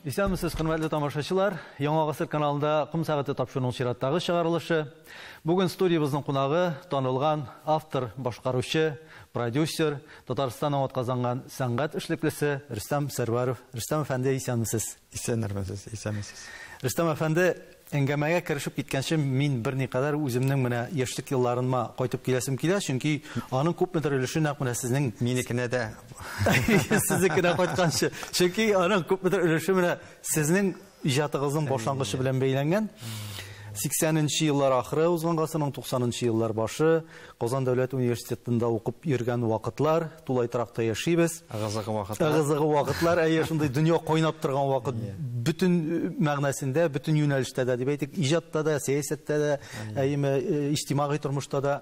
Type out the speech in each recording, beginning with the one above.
Исәнмесез, хөрмәтле тамашачылар. Яңа гасыр каналында Ком сәгате тапшыруының чираттагы чыгарылышы. Бүген студиябезнең кунагы танылган автор, башкаручы, продюсер, Татарстанның атказанган сәнгать эшлеклесе Рөстәм Сәрвәров. Рөстәм әфәнде, исәнмесез. Исәнмесез, исәнмесез. Рөстәм әфәнде, әңгәмәгә керешеп киткәнче мин берникадәр үземнең менә яшьлек елларыма кайтып киләсем килә, чөнки аның күпмедер өлеше нәкъ менә сезнең Минекенә дә сезнекенә кайтканчы. Чөнки аның күпмедер өлеше менә сезнең иҗатыгызның башлангычы белән бәйләнгән. 80-нче еллар ахыры узган гасырның 90-нчы еллар башы Казан дәүләт университетында укып йөргән вакытлар, тулай торакта яшибез. Ыгы-зыгы вакытлар. Ыгы-зыгы вакытлар, әйе, шундый дөнья кайнап торган вакыт. Бөтен мәгънәсендә, бөтен юнәлештә дә дип әйтик, иҗатта да, сәясәттә дә, әйеме, иҗтимагый тормышта да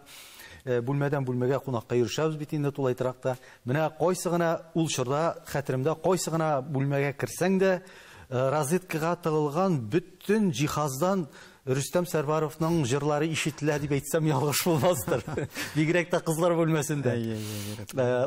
бүлмәдән бүлмәгә кунакка йөрешәбез бит инде тулай торакта. Менә кайсы гына ул чорда хәтеремдә, кайсы гына бүлмәгә керсәң дә, розеткага тыгылган бөтен җиһаздан Рөстәм Сәрваровның җырлары ишетелә дип әйтсәм ялгыш булмастыр. Бигрәк тә кызлар бүлмәсендә.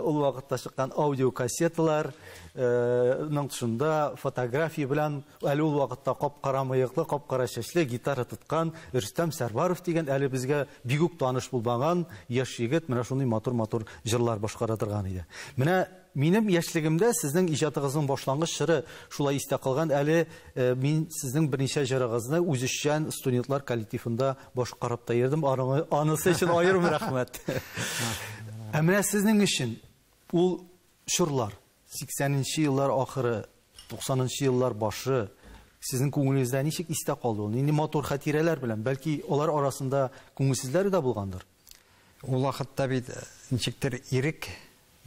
Ул вакытта чыккан аудиокассеталар ның тышында фотография белән әле ул вакытта кап-кара мыеклы, кап-кара чәчле гитара тоткан Рөстәм Сәрваров дигән әле безгә бик үк таныш булмаган яшь егет менә шундый матур-матур җырлар башкара торган иде. Менә минем яшьлегемдә сезнең иҗатыгызның башлангыч чоры шулай истә калган. Әле мин сезнең берничә җырыгызны үзешчән студентлар коллективында башкарып та йөрдем. Анысы өчен аерым рәхмәт. Ә менә сезнең өчен ул чорлар, 80-нче еллар ахыры, 90-нчы еллар башы сезнең күңелегездә ничек истә калды ул? Нинди матур хатирәләр белән? Бәлки алар арасында күңелсезләре дә булгандыр? Ул вакытта бит ничектер ирек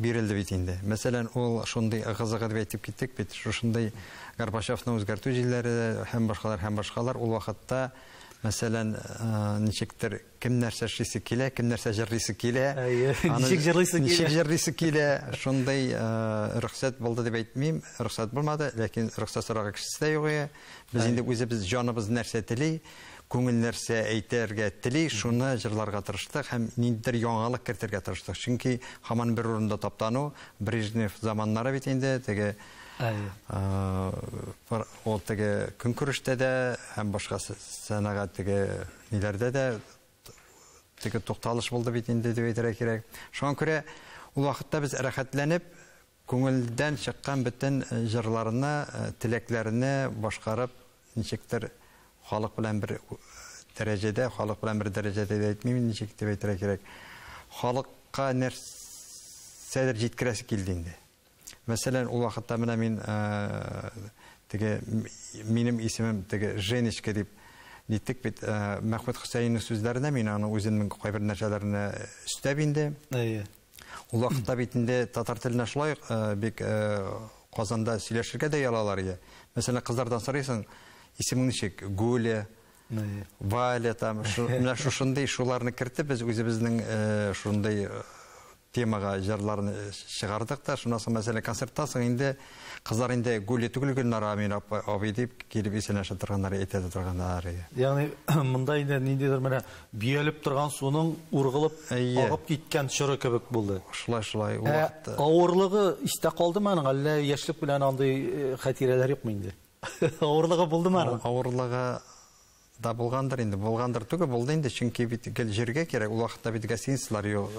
бирелде бит инде. Мәсәлән, ул шундый ыгы-зыгы дип әйтеп киттек бит, шушындый Горбачевның үзгәртү җилләре һәм башкалар һәм башкалар. Ул вакытта, мәсәлән, ничектер кем нәрсә эшлисе килә, кем нәрсә җырлыйсы килә. Ничек җырлыйсы килә. Ничек җырлыйсы килә. Шундый рөхсәт булды дип әйтмим, рөхсәт булмады, ләкин рөхсәт сораган кешесе дә юк иде. Без инде үзебез җаныбыз нәрсә тели, күңел нәрсә әйтергә тели, шуны җырларга тырыштык һәм ниндидер яңалык кертергә тырыштык. Чөнки һаман бер урында таптану, Брежнев заманнары бит инде, теге ул теге көнкүрештә дә һәм башка сәнәгать теге ниләрдә дә теге тукталыш булды бит инде дип әйтергә кирәк. Шуңа күрә ул вакытта без рәхәтләнеп күңелдән чыккан бөтен җырларны, теләкләрне башкарып, ничектер халык белән бер дәрәҗәдә, халык белән бер дәрәҗәдә дип әйтмим, ничек дип әйтергә кирәк. Халыкка нәрсәдер җиткерәсе килде инде. Мәсәлән, ул вакытта менә мин теге минем исемем теге Женечка дип ниттек бит, Мәхмүт Хөсәйнның сүзләренә мин аны үземнең кайбер нәрсәләренә өстәп инде. Әйе. Ул вакытта бит инде татар теленә шулай ук бик Казанда сөйләшергә дә ялалар иде. Мәсәлән, кызлардан сорыйсың, исемең ничек? Гуля, Валя там, менә шушындый шуларны кертеп без үзебезнең шундый темага җырларны чыгардык та, шуннан соң, мәсәлән, концерттан соң инде кызлар инде Гуля түгел, Гөлнара Амин абый дип килеп исәнләшә торганнар, әйтә дә торганнар. Ягъни монда инде ниндидер менә бөялеп торган суның ургылып агып киткән чоры кебек булды. Шулай, шулай. Ә авырлыгы истә калдымы аның, әллә яшьлек белән андый хатирәләр юкмы инде? Авырлыгы булдымы аның? Авырлыгы да булгандыр инде, булгандыр түгел, булды инде, чөнки бит гел җиргә кирәк, ул вакытта бит гостиницалар юк,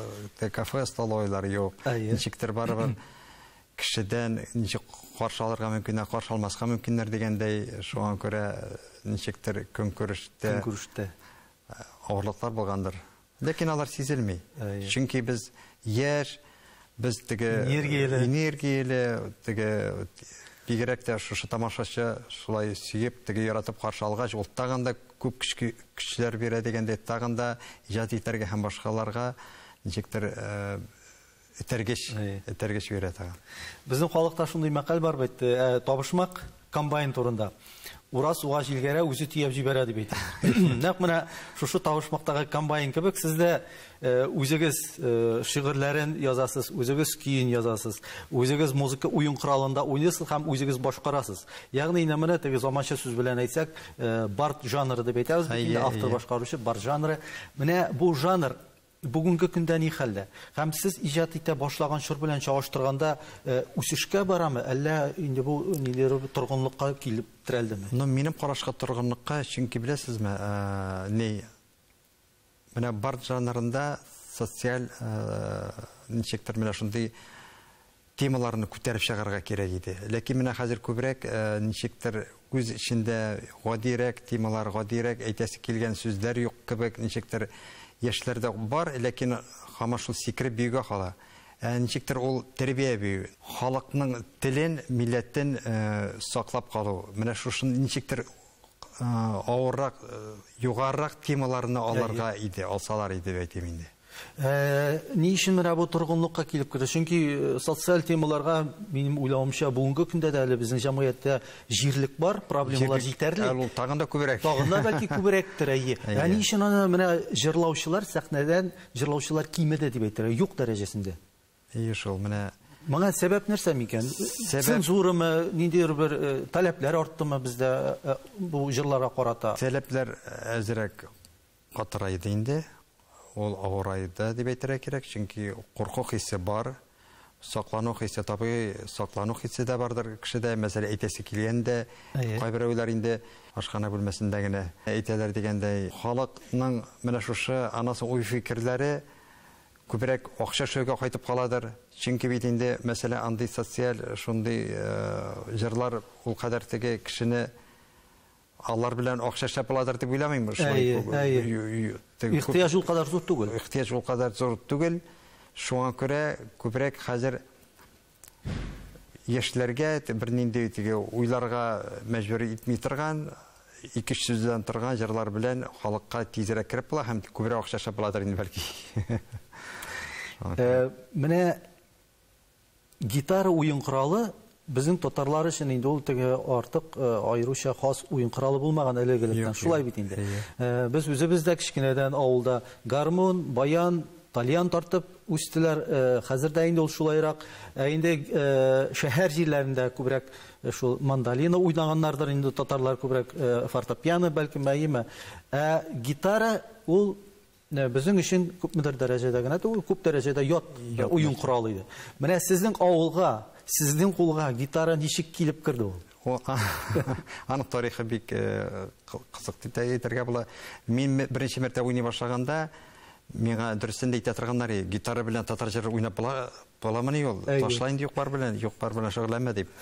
кафе, столовыйлар юк. Ничектер барыбер кешедән ничек каршы алырга мөмкиннәр, каршы алмаска мөмкиннәр дигәндәй, шуңа күрә ничектер көнкүрештә көнкүрештә авырлыклар булгандыр. Ләкин алар сизелми. Чөнки без яшь, без теге энергияле, энергияле, теге бигрәк тә шушы тамашачы шулай сөеп, теге яратып каршы алгач, ул тагын да күп көчләр бирә дигәндәй, тагын да иҗат итәргә һәм башкаларга ничектер этәргеч, этәргеч бирә тагын. Безнең халыкта шундый мәкаль бар бит, табышмак комбайн турында. Ура суга җилгәрә, үзе төяп җибәрә дип әйтә. Нәкъ менә шушы табышмактагы комбайн кебек сез дә үзегез шигырьләрен язасыз, үзегез көен язасыз, үзегез музыка уен коралында уйныйсыз һәм үзегез башкарасыз. Ягъни инде менә теге заманча сүз белән әйтсәк, бард жанры дип әйтәбез бит инде, автор башкаручы бард жанры. Менә бу жанр Бүгенге көндә ни хәлдә? Һәм сез иҗат итә башлаган чор белән чагыштырганда үсешкә барамы, әллә инде бу ниләр торгынлыкка килеп терәлдеме? Ну, минем карашка торгынлыкка, чөнки беләсезме, ни менә бар жанрында социаль ничектер менә шундый темаларны күтәреп чыгарга кирәк иде. Ләкин менә хәзер күбрәк ничектер үз эчендә гадирәк темалар, гадирәк әйтәсе килгән сүзләр юк кебек, ничектер яшьләрдә бар, ләкин һаман шул сикереп биюгә кала. Ничектер ул тәрбия бию, халыкның телен, милләтен саклап калу. Менә шушын ничектер авыррак, югарырак темаларны алырга иде, алсалар иде дип әйтим инде. Ни өчен менә бу торгынлыкка килеп керде? Чөнки социаль темаларга, минем уйлавымча, бүгенге көндә дә әле безнең җәмгыятьтә җирлек бар, проблемалар җитәрлек. Ул тагын да күбрәк. Тагын да бәлки күбрәктер, әйе. Ә ни өчен аны менә җырлаучылар сәхнәдән җырлаучылар кимеде дип әйтергә, юк дәрәҗәсендә? Әйе шул, менә Моңа сәбәп нәрсә микән? Цензурамы, ниндидер бер таләпләр арттымы бездә бу җырларга карата? Таләпләр әзрәк катырайды инде. Ул авырайды дип әйтергә кирәк, чөнки курку хисе бар, саклану хисе, табигый саклану хисе дә бардыр кешедә. Мәсәлән, әйтәсе килгәндә, кайберәүләр инде ашхана бүлмәсендә генә әйтәләр дигәндәй, халыкның менә шушы анасы уй-фикерләре күбрәк акча эшләүгә кайтып каладыр. Чөнки бит инде, мәсәлән, андый социаль шундый җырлар ул кадәр теге кешене алар белән акча эшләп аладыр дип уйламыйм. Ихтыяҗ ул кадәр зур түгел. Ихтыяҗ ул кадәр зур түгел. Шуңа күрә күбрәк хәзер яшьләргә бернинди теге уйларга мәҗбүр итми торган, ике сүздән торган җырлар белән халыкка тизрәк кереп була һәм күбрәк акча эшләп аладыр инде бәлки. Менә гитара уен коралы безнең татарлар өчен инде ул теге артык аеруча хас уен коралы булмаган элек-электән. Шулай бит инде. Без үзебез дә кечкенәдән авылда гармун, баян, тальян тартып үстеләр. Хәзер дә инде ул шулайрак. Инде шәһәр җирләрендә күбрәк шул мандолина уйнаганнардыр инде татарлар күбрәк, фортепиано бәлкем, әйеме. Ә гитара ул безнең өчен күпмедер дәрәҗәдә генә түгел, күп дәрәҗәдә ят уен коралы иде. Менә сезнең авылга, сезнең кулга гитара ничек килеп керде ул? Аның тарихы бик кызык дип тә әйтергә була. Мин беренче мәртәбә уйный башлаганда, миңа дөресен дә әйтә торганнар, гитара белән татар җыры уйнап буламыни ул? Ташла инде юк бар белән, юк бар белән шөгыльләнмә дип.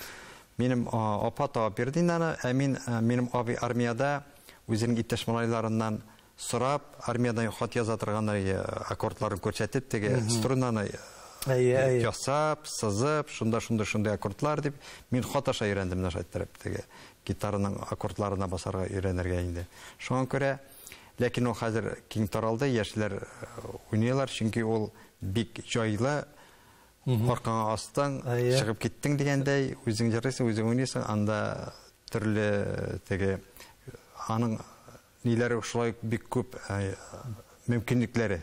Минем апа табып бирде инде аны, ә мин, минем абый армиядә үзенең иптәш малайларыннан сорап, армиядан хат яза торганнар, аккордларын күрсәтеп, теге струнаны ясап, сызып, шунда, шунда, шундай аккордлар дип, мин хат аша өйрәндем, менә шулай иттереп, теге гитараның аккордларына басарга өйрәнергә инде. Шуңа күрә, ләкин ул хәзер киң таралды, яшьләр уйныйлар, чөнки ул бик җайлы, аркаңа астың, чыгып киттең дигәндәй, үзең җырлыйсың, үзең уйныйсың, анда төрле теге аның ниләре шулай бик күп мөмкинлекләре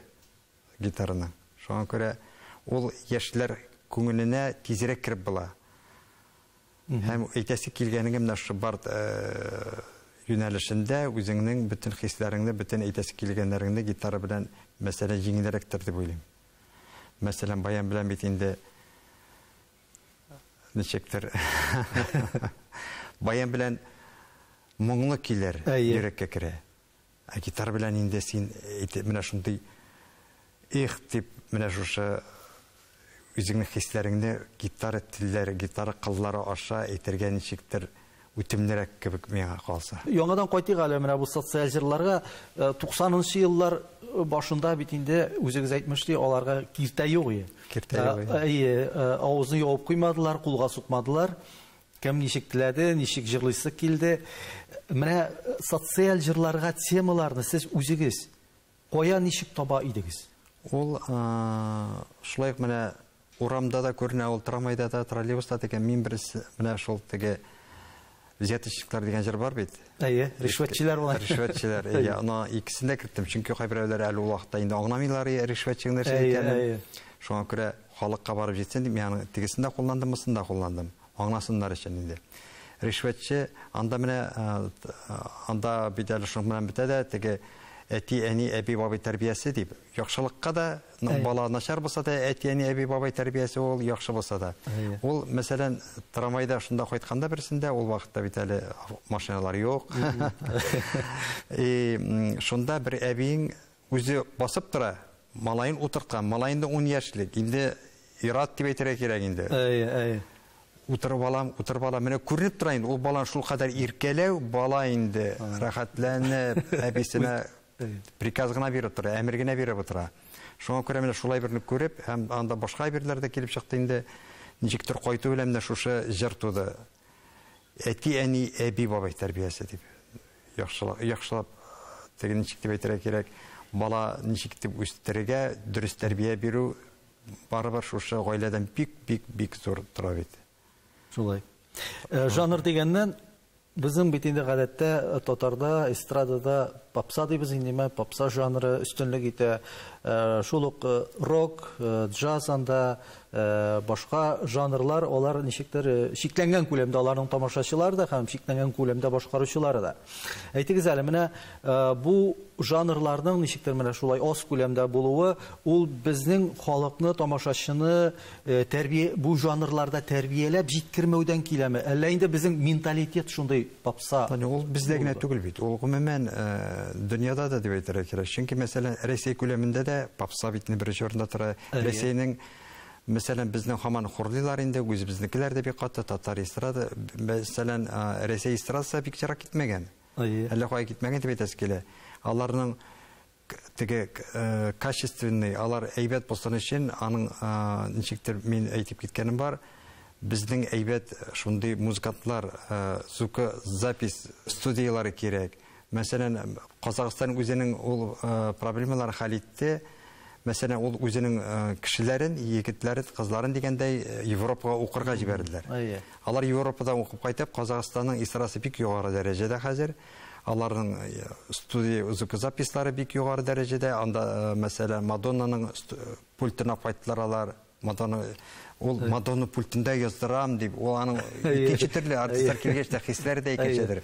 гитараның. Шуңа күрә ул яшьләр күңеленә тизрәк кереп була. Һәм әйтәсе килгәнеңә менә шушы бар юнәлешендә үзеңнең бөтен хисләреңне, бөтен әйтәсе килгәннәреңне гитара белән, мәсәлән, җиңелрәктер дип уйлыйм. Мәсәлән, баян белән бит инде ничектер баян белән моңлы көйләр йөрәккә керә. Ә гитара белән инде син менә шундый эх дип менә шушы үзеңнең хисләреңне гитара телләре, гитара кыллары аша әйтергә ничектер үтемлерәк кебек миңа калса. Яңадан кайтыйк әле менә бу социаль җырларга. 90нчы еллар башында бит инде үзегез әйтмешли, аларга киртә юк иде. Киртә юк иде. Әйе, авызны ябып куймадылар, кулга сукмадылар. Кем ничек теләде, ничек җырлыйсы килде. Менә социаль җырларга темаларны сез үзегез кая ничек таба идегез? Ул шулай ук менә урамда да күренә, ул трамвайда да, троллейбуста дигән мин берсе менә шул теге взяточниклар дигән җыр бар бит. Әйе, ришвәтчеләр була. Ришвәтчеләр, әйе, аны икесен дә керттем, чөнки кайберәүләр әле ул вакытта инде аңламыйлар ришвәтченең нәрсә икәнен. Шуңа күрә халыкка барып җитсен дип, мин аны тегесен дә кулландым, монысын да кулландым. Аңласыннар өчен инде. Ришвәтче анда менә, анда бит әле шуның белән бетә дә, теге әти, әни, әби, бабай тәрбиясе дип, яхшылыкка да, бала начар булса да, әти-әни, әби-бабай тәрбиясе ул яхшы булса да. Ул, мәсәлән, трамвайда шунда кайтканда берсендә, ул вакытта бит әле машиналар юк. И шунда бер әбиең үзе басып тора, малаен утырткан, малаен да 10 яшьлек, инде ир-ат дип әйтергә кирәк инде. Әйе, әйе. Утырып алам, утырып алам. Менә күренеп тора инде, ул баланы шул кадәр иркәләү, бала инде рәхәтләнеп, әбисенә приказ гына биреп тора, әмер генә биреп утыра. Шуңа күрә менә шулай берне күреп, һәм анда башка әйберләр дә килеп чыкты инде. Ничектер кайту белән менә шушы җыр туды. Әти-әни, әби-бабай тәрбиясе дип. Яхшылап, яхшылап теге ничек дип әйтергә кирәк, бала ничек дип үстерергә, дөрес тәрбия бирү барыбер шушы гаиләдән бик-бик-бик зур тора бит. Шулай. Жанр дигәннән, безнең бит инде гадәттә татарда, эстрадада попса дибез инде, попса жанры өстенлек итә. Шул ук рок, джаз анда, башка жанрлар, алар ничектер чикләнгән күләмдә аларның тамашачылары да һәм чикләнгән күләмдә башкаручылары да. Әйтегез әле, менә бу жанрларның ничектер менә шулай аз күләмдә булуы, ул безнең халыкны, тамашачыны тәрбия, бу жанрларда тәрбияләп җиткермәүдән киләме? Әллә инде безнең менталитет шундый попса? Ул бездә генә түгел бит. Ул гомумән дөньяда да дип әйтергә кирәк. Чөнки, мәсәлән, Рәсәй күләмендә дә попса бит беренче урында тора. Рәсәйнең, мәсәлән, безнең һаман хурлыйлар инде, үзебезнекеләр дә бик каты, татар эстрада, мәсәлән, Рәсәй эстрадасы бик ерак китмәгән. Әллә кая китмәгән дип әйтәсе килә. Аларның теге качественный, алар әйбәт булсын өчен, аның ничектер мин әйтеп киткәнем бар, безнең әйбәт шундый музыкантлар, звукозапись студияләре кирәк. Мәсәлән, Казахстан үзенең ул проблемаларын хәл итте. Мәсәлән, ул үзенең кешеләрен, егетләрен, кызларын дигәндәй Европага укырга җибәрделәр. Алар Европадан укып кайтып, Казахстанның эстрадасы бик югары дәрәҗәдә хәзер. Аларның студия звукозаписьлары бик югары дәрәҗәдә. Анда, мәсәлән, Мадоннаның пультына кайттылар алар. Мадонна, ул Мадонна пультында яздырам дип, ул аның икенче төрле артистлар килгәч тә хисләре дә икенчедер.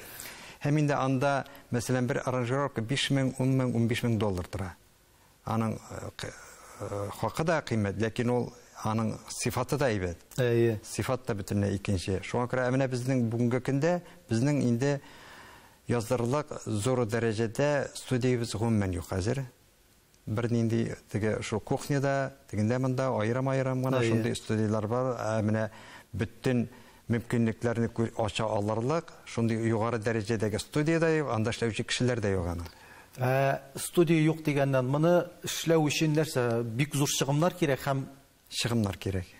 Һәм инде анда, мәсәлән, бер аранжировка 5000, 10000, 15000 доллар тора. Аның хакы да кыйммәт, ләкин ул аның сифаты да әйбәт. Сифат та бөтенләй икенче. Шуңа күрә менә безнең бүгенге көндә безнең инде яздырырлык зур дәрәҗәдә студиябез гомумән юк хәзер. Бернинди теге шул кухняда, тегендә монда аерым-аерым гына шундый студияләр бар. Ә менә бөтен мөмкинлекләрне ача алырлык шундый югары дәрәҗәдәге студия дә юк, анда эшләүче кешеләр дә юк аны. Студия юк дигәннән, моны эшләү өчен нәрсә? Бик зур чыгымнар кирәк һәм чыгымнар кирәк.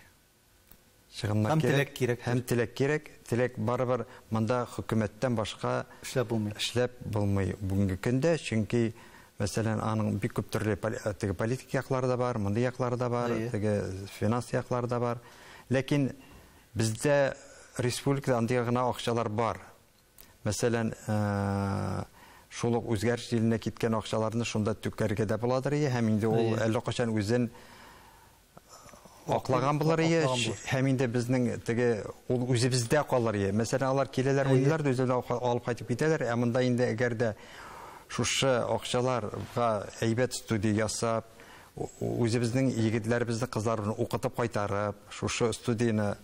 Чыгымнар кирәк. Һәм теләк кирәк. Һәм теләк кирәк. Теләк барыбер монда хөкүмәттән башка эшләп булмый. Эшләп булмый бүгенге көндә, чөнки мәсәлән, аның бик күп төрле теге политик яклары да бар, мондый яклары да бар, теге финанс яклары да бар. Ләкин бездә республикада андый гына акчалар бар. Мәсәлән, шул ук үзгәреш иленә киткән акчаларны шунда түкәргә дә буладыр ие, һәм инде ул әллә кайчан үзен аклаган булыр ие, һәм инде безнең теге ул үзебездә калыр ие. Мәсәлән, алар киләләр, уйлар да үзләре алып кайтып китәләр, ә монда инде әгәр дә шушы акчаларга әйбәт студия ясап, үзебезнең егетләребезне, кызларыбызны укытып кайтарып, шушы студияне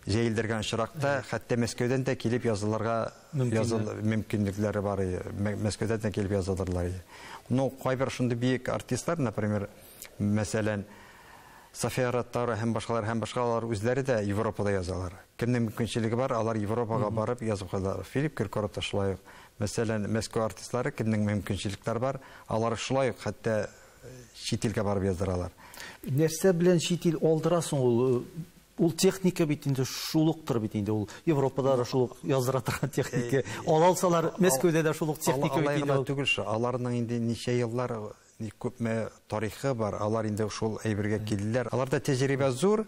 җәелдергән очракта, хәтта Мәскәүдән дә килеп язылырга мөмкинлекләре бар. Мәскәүдән дә килеп язылырлар. Но кайбер шундый бөек артистлар, например, мәсәлән, София Ротару һәм башкалар, һәм башкалар үзләре дә Европада язалар. Кемнең мөмкинчелеге бар, алар Европага барып язып куялар. Филипп Киркоров та шулай ук. Мәсәлән, Мәскәү артистлары, кемнең мөмкинчелекләре бар, алар шулай ук хәтта чит илгә барып яздыралар. Нәрсә белән чит ил алдырасың ул? Ул техника бит инде шул уктыр бит инде, ул Европада да шул ук яздыра торган техника. Ала алсалар, Мәскәүдә дә шул ук техника бит инде. Алай гына түгел шул, аларның инде ничә еллар, күпме тарихы бар, алар инде шул әйбергә килделәр. Аларда тәҗрибә зур,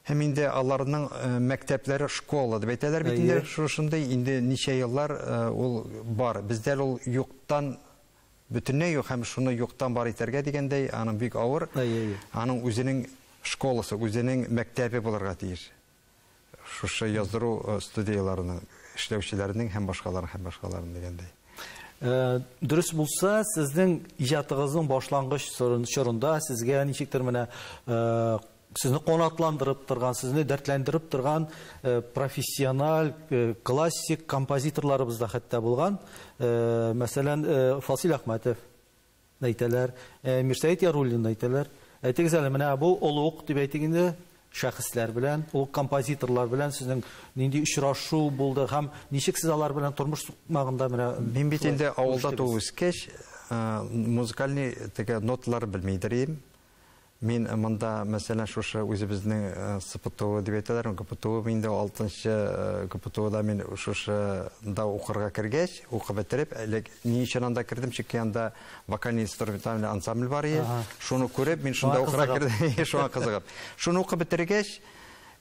һәм инде аларның мәктәпләре школа дип әйтәләр бит инде, шушындый инде ничә еллар ул бар. Бездә ул юктан бөтенләй юк, һәм шуны юктан бар итәргә дигәндәй, аның бик авыр. Аның үзенең школасы, үзенең мәктәбе булырга тиеш. Шушы яздыру студияләренең, эшләүчеләренең һәм башкалар, һәм башкаларның дигәндәй. Дөрес булса, сезнең иҗатыгызның башлангыч чорында сезгә ничектер менә сезне канатландырып торган, сезне дәртләндереп торган профессиональ, классик композиторларыбыз да хәтта булган. Мәсәлән, Фасил Әхмәтов әйтәләр, Мирсәет Яруллин әйтәләр. Әйтегез әле, менә бу олуг дип әйтик инде, шәхесләр белән, олуг композиторлар белән сезнең нинди очрашу булды һәм ничек сез алар белән тормыш сукмагында менә Мин бит инде авылда туып үскәч, музыкальный теге ноталар белми идем. Мин монда, мәсәлән, шушы үзебезнең СПТУ дип әйтәләр, ГПТУ, инде 6-нчы ГПТУда мин шушында укырга кергәч, укып бетереп, элек ни өчен анда кердем, чөнки анда вокальный инструментальный ансамбль бар иде. Шуны күреп, мин шунда укырга кердем, шуңа кызыгып. Шуны укып бетергәч,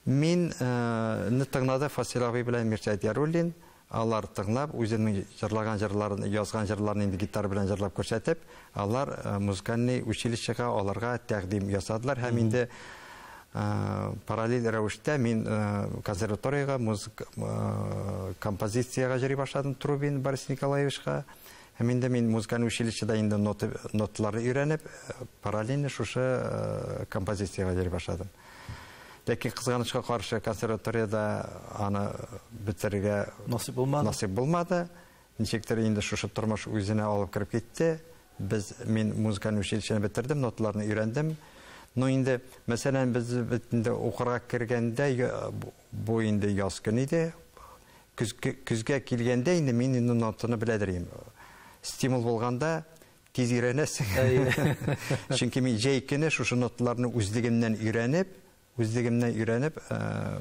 мин не тыңлады Фасил абый белән Мирсәет Яруллин. Алар тыңлап, үзенең җырлаган җырларын, язган җырларын инде гитара белән җырлап күрсәтеп, алар музыкальный училищега аларга тәкъдим ясадылар һәм инде параллель рәвештә мин консерваториягә музыка композициягә йөри башладым Трубин Борис Николаевичка. Һәм инде мин музыкальный училищеда инде ноталарны өйрәнеп, параллельно шушы композициягә йөри башладым. Ләкин кызганычка каршы консерваторияда аны бетерергә насыйп булмады. Насыйп булмады. Ничектер инде шушы тормыш үзенә алып кереп китте. Мин музыкальный училищены бетердем, ноталарны өйрәндем. Но инде, мәсәлән, без бит инде укырга кергәндә, бу инде яз көне иде. Көзгә килгәндә инде мин инде нотаны беләдер идем. Стимул булганда тиз өйрәнәсең. Чөнки мин җәй көне шушы ноталарны үзлегемнән өйрәнеп,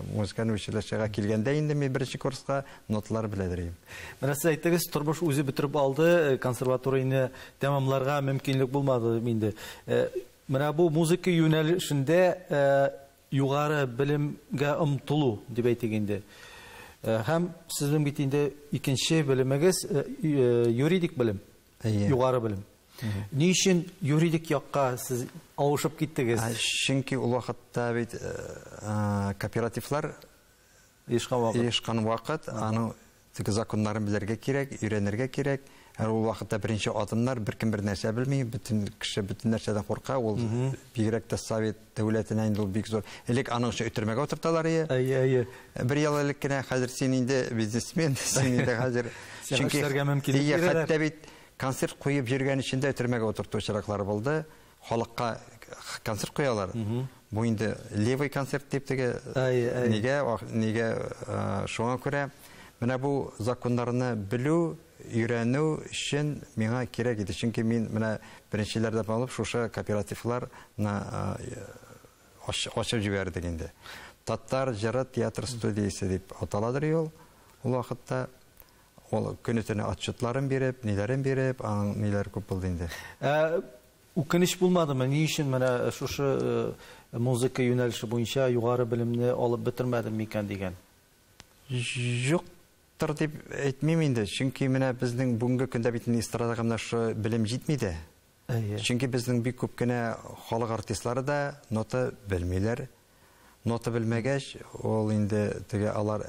музыкальный училищега килгәндә инде мин беренче курска ноталар беләдер идем. Менә сез әйттегез, тормыш үзе бетереп алды, консерваторияне тәмамларга мөмкинлек булмады инде. Менә бу музыка юнәлешендә югары белемгә омтылу дип әйтик инде. Һәм сезнең бит инде икенче белемегез юридик белем, югары белем. Ни өчен юридик якка сез авышып киттегез? Чөнки ул вакытта бит кооперативлар оешкан вакыт, аның теге законнарын белергә кирәк, өйрәнергә кирәк. Ул вакытта беренче адымнар, беркем бер нәрсә белми, бөтен кеше бөтен нәрсәдән курка. Ул бигрәк тә Совет дәүләтенә инде ул бик зур. Элек аның өчен өтермәгә утырталар иде. Әйе, әйе. Бер ел элек кенә хәзер син инде бизнесмен, син инде хәзер чөнки эшләргә мөмкинлек бирәләр. Хәтта бит концерт куеп йөргән өчен дә өтермәгә утырту очраклары булды. Халыкка концерт куялар. Бу инде левый концерт дип теге нигә, нигә шуңа күрә менә бу законнарны белү, өйрәнү өчен миңа кирәк иде. Чөнки мин менә беренчеләрдән алып шушы кооперативларны ачып җибәрдек инде. Татар җыры театр студиясе дип аталадыр ул. Ул вакытта ул көне-төне отчетларын биреп, ниләрен биреп, аның ниләр күп булды инде. Үкенеч булмадымы? Ни өчен менә шушы музыка юнәлеше буенча югары белемне алып бетермәдем микән дигән? Юктыр дип әйтмим инде. Чөнки менә безнең бүгенге көндә бит инде эстрадага менә шушы белем җитми дә. Чөнки безнең бик күп кенә халык артистлары да нота белмиләр. Нота белмәгәч, ул инде теге алар